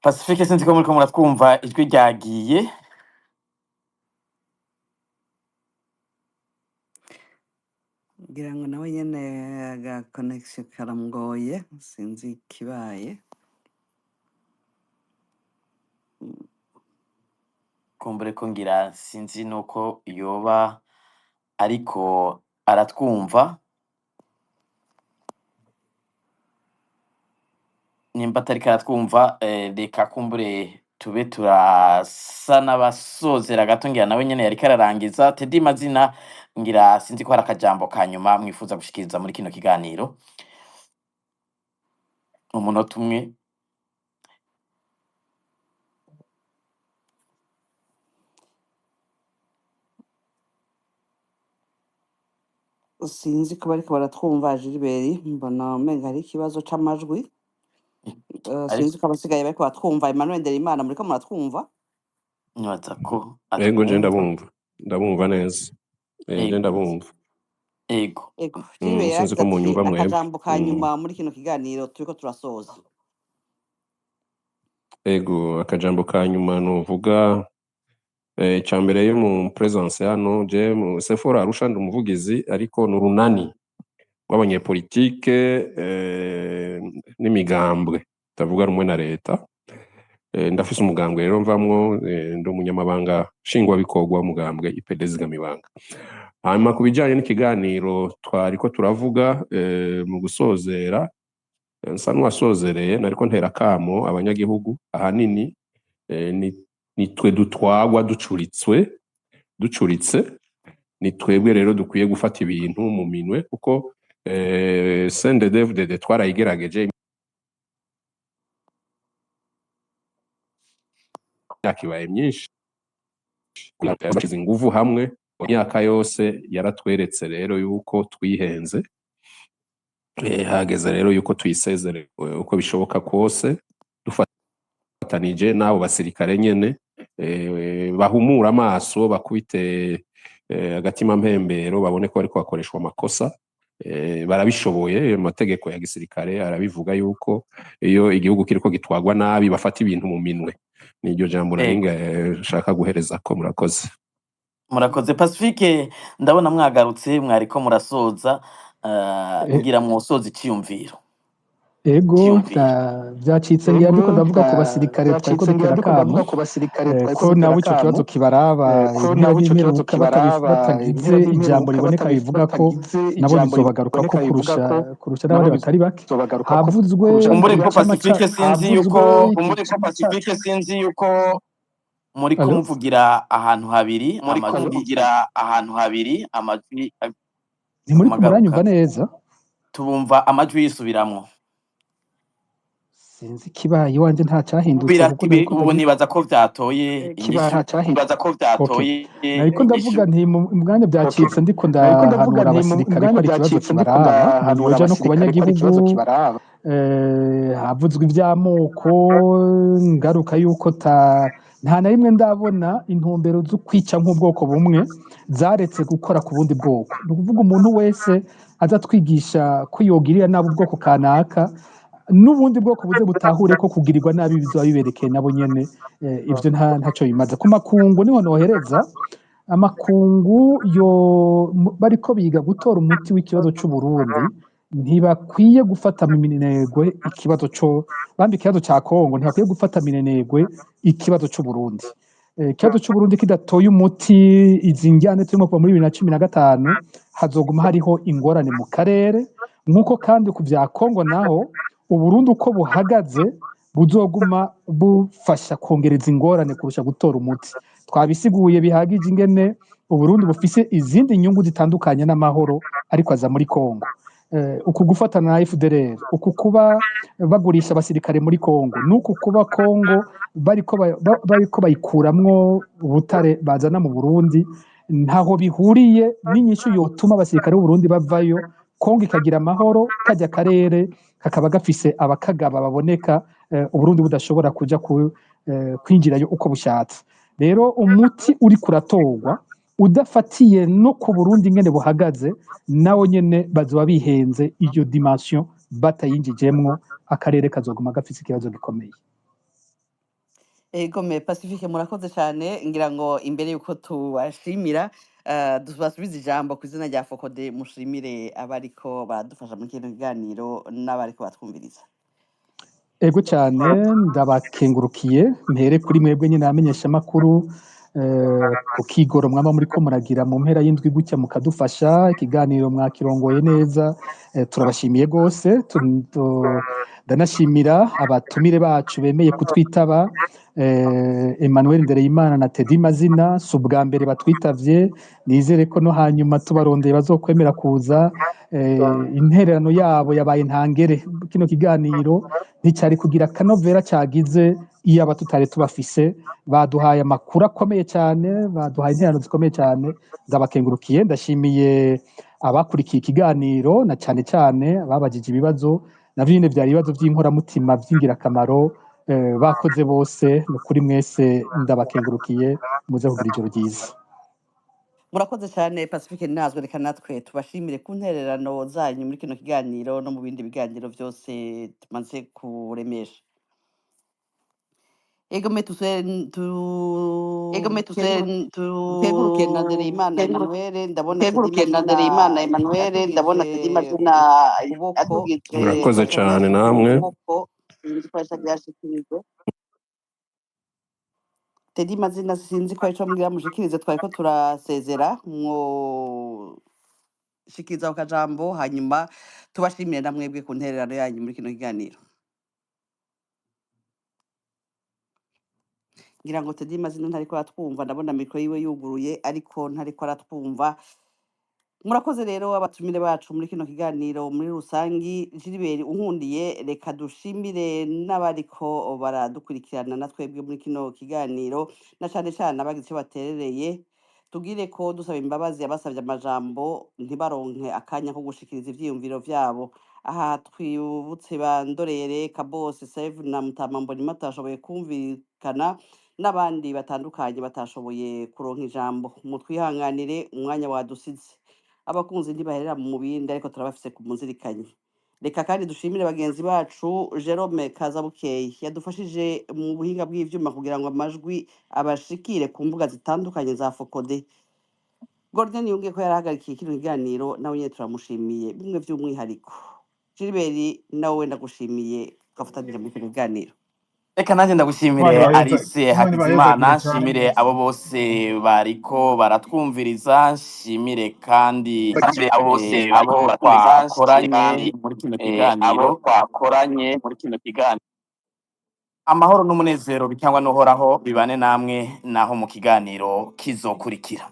Pacifique, sinzi ko muriko muratwumva, ijwi ryagiye. Ngira ngo nawe nyene aga connection karamugoye, sinzi ikibaye. Kumbure ko ngira sinzi nuko yoba ariko aratwumva. Nimba atariko aratwumva, reka kumbure tube turasa n'abasozera gato, ngira nawe nyene yariko ararangiza. Teddy Mazina, ngira sinzi ko hari akajambo ka nyuma mwifuza gushikiriza muri kino kiganiro, umunota umwe. Sinzi ko bariko baratwumva. Gilbert, mbona umenga hari ikibazo c'amajwi. Ariko Sinzi ko abasigaye bariko baratwumva. Emmanuel Nderimana, muriko muratwumva? Nibaza ko Ego, nje atwumva. Ndabumva neza. Nje ndabumva. Ego. Ego, Gilbert Sinzi yaragize ko ati munyumva mwebwe. akajambo ka nyuma muri kino kiganiro turiko turasoza. Ego, akajambo ka nyuma nuvuga, icambere yo mu presence hano, je mu Sefora Arusha ndi umuvugizi, ariko ni urunani rw'abanyepolitike n'imigambwe itavuga rumwe na leta. Ndafise umugambwe rero mvamwo, ndi umunyamabanga nshingwabikorwa w'umugambwe IPD Zigamibanga. Hanyuma ku bijanye n'ikiganiro twariko turavuga, mu gusozera, nsa n'uwasozereye, nariko ntera kamo abanyagihugu ahanini, ni twe dutwagwa ducuritswe ducuritse, ni twebwe rero dukwiye gufata ibintu mu minwe, kuko CNDD-FDD twarayigerageje imyaka ibaye myinshi, bashize inguvu hamwe imyaka yose, yaratweretse rero yuko twihenze. Hageze rero yuko tuyisezere uko bishoboka kose, dufatanije n'abo basirikare nyene, bahumura amaso, bakubite agatima mpembero, babone ko bariko bakoreshwa amakosa. Barabishoboye, amategeko ya gisirikare arabivuga yuko iyo igihugu kiriko gitwagwa nabi bafata ibintu mu minwe. Niryo jambo nari Ego. nshaka guhereza ko murakoze. Murakoze Pacifique, ndabona mwagarutse mwariko murasoza, ngira mwosoza iciyumviro. Ego, Iciyumviro. byacitse ngira ndiko ndavuga ku basirikare twariko dutera akamo, ko nabo ico kibazo kibaraba, impera n'imperuka batagize ijambo riboneka bivuga ko nabo bizobagaruka ko kurusha n'abandi batari bake. Havuzwe Kumbure ko icama ca Pacifique sinzi yuko muriko Allo? muvugira ahantu habiri amajwi Ntimuriko amagaruka muranyumva neza? Tubumva amajwi yisubiramwo. Sinzi ikibaye iwanje nta cahindutse kuko nariko Ubu ndavuga. nibaza ko vyatoye inyishu. Okay. Nariko ndavuga nti mu mwanya byacitse ndiko ndahanura abasirikare ko ari ikibazo kibaraba, hanyuma no ku banyagihugu, havuzwe ivy'amoko, ngaruka yuko nta na rimwe ndabona intumbero zo kwica nk'ubwoko bumwe zaretse gukora ku bundi bwoko. Ni ukuvuga umuntu wese aza twigisha ko yogirira nabi ubwoko kanaka, n'ubundi bwoko buze butahure ko kugirirwa nabi bizoba biberekeye nabo nyene, ivyo ntaco bimaze. Ku makungu niho nohereza, amakungu yo bariko biga gutora umuti w'ikibazo c'Uburundi, ntibakwiye gufata minenegwe ikibazo co bambi ikibazo ca Kongo, ntibakwiye gufata minenegwe ikibazo c'Uburundi. Ikibazo c'Uburundi kidatoye umuti, izi njyane turimo kuva muri 2015, hazoguma hariho ingorane mu karere, nk'uko kandi ku vya Kongo naho Uburundi uko buhagaze buzoguma bufasha kongereza ingorane kurusha gutora umuti. Twabisiguye bihagije ingene Uburundi bufise izindi nyungu zitandukanye n'amahoro ariko aza muri Kongo. Uku gufatana na FDLR, uku kuba bagurisha abasirikare muri Kongo, n'uku kuba Kongo bariko bayikuramwo ubutare bazana mu Burundi, ntaho bihuriye n'inyishu yotuma abasirikare b'u Burundi bavayo, Kongo ikagira amahoro, kajya karere kakaba gafise abakagaba baboneka, Uburundi budashobora kuja kwinjirayo uko bushatse. Rero umuti uri kuratorwa udafatiye no ku Burundi ingene buhagaze, nawo nyene bazoba bihenze iyo dimension batayinjijemwo, akarere kazoguma gafise ikibazo gikomeye. Ego me Pacifique murakoze cyane, ngira ngo imbere yuko tubashimira, tubasubize ijambo ku izina rya Fokode, mushimire abariko baradufasha muri kino kiganiro n'abariko batwumviriza. Ego cyane, ndabakengurukiye, mpere kuri mwebwe nyine abamenyesha makuru, ku kigoro mwaba muriko muragira mu mpera y'indwi gutya mukadufasha, ikiganiro mwakirongoye neza, turabashimiye gose. Ndanashimira abatumire bacu bemeye kutwitaba, Emmanuel Ndereyimana na Teddy Mazina, si ubwa mbere batwitavye, nizere ko no hanyuma tubarondeye bazokwemera kuza. Intererano yabo yabaye ntangere, kino kiganiro nticyari kugira akanovera cagize iyaba tutari tubafise. Baduhaye amakuru akomeye cyane, baduhaye intererano zikomeye cyane, ndabakengurukiye. Ndashimiye abakurikiye ikiganiro na cyane cyane ababajije ibibazo, navyo nyene vyari ibibazo vy'inkoramutima vy'ingirakamaro, bakoze bose. Ni ukuri mwese ndabakengurukiye, muze kugira ijoro ryiza. Murakoze cyane Pacifique Nazwe, reka natwe tubashimire ku ntererano zanyu muri kino kiganiro no mu bindi biganiro byose tumaze kuremesha. Ego me tukengurukiye na Ndereyimana Emmanuel, ndabona Teddy Mazina ukuboko, Murakoze cyane namwe. Teddy Mazina sinzi ko arico mbwira mushikirize, twariko turasezera, mwo shikiriza ku kajambo, hanyuma tubashimire na mwebwe ku ntererano yanyu muri kino kiganiro. Ngira ngo Teddy Mazina ntariko aratwumva, ndabona mikoro yiwe yuguruye ariko ntariko aratwumva. Murakoze rero abatumire bacu muri kino kiganiro muri rusangi. Gilbert unkundiye, reka dushimire n'abariko baradukurikirana na twebwe muri kino kiganiro, na cane cane abagize ico baterereye. Tugire ko dusaba imbabazi abasavye amajambo ntibaronke akanya ko gushikiriza ivyiyumviro vyabo. Aha twibutse ba Ndorere, Kabose, Save na Mutama Mbonimpa batashoboye kumvikana, n'abandi batandukanye batashoboye kuronka ijambo. Mutwihanganire, umwanya wadusize. Abakunzi ntibaherera mu bindi, ariko turabafise ku muzirikanyi. Reka kandi dushimire bagenzi bacu Jerome Kazabukeye yadufashije mu buhinga bw'ivyuma kugira ngo amajwi abashikire ku mbuga zitandukanye za Fokode. Gordon yongeye ko yarahagarikiye kino kiganiro, nawe nyene turamushimiye bimwe vy'umwihariko. Gilbert, nawe ndagushimiye twafatanije muri kino kiganiro. Reka nanjye Imana ndagushimire ibaheza, Alice Imana Hakizimana, ibahezagire cyane nshimire rwose. abo bose bariko baratwumviriza, nshimire kandi abo twakoranye muri kino kiganiro. Amahoro n'umunezero bitangwa n'Uhoraho bibane namwe naho mu kiganiro kizokurikira.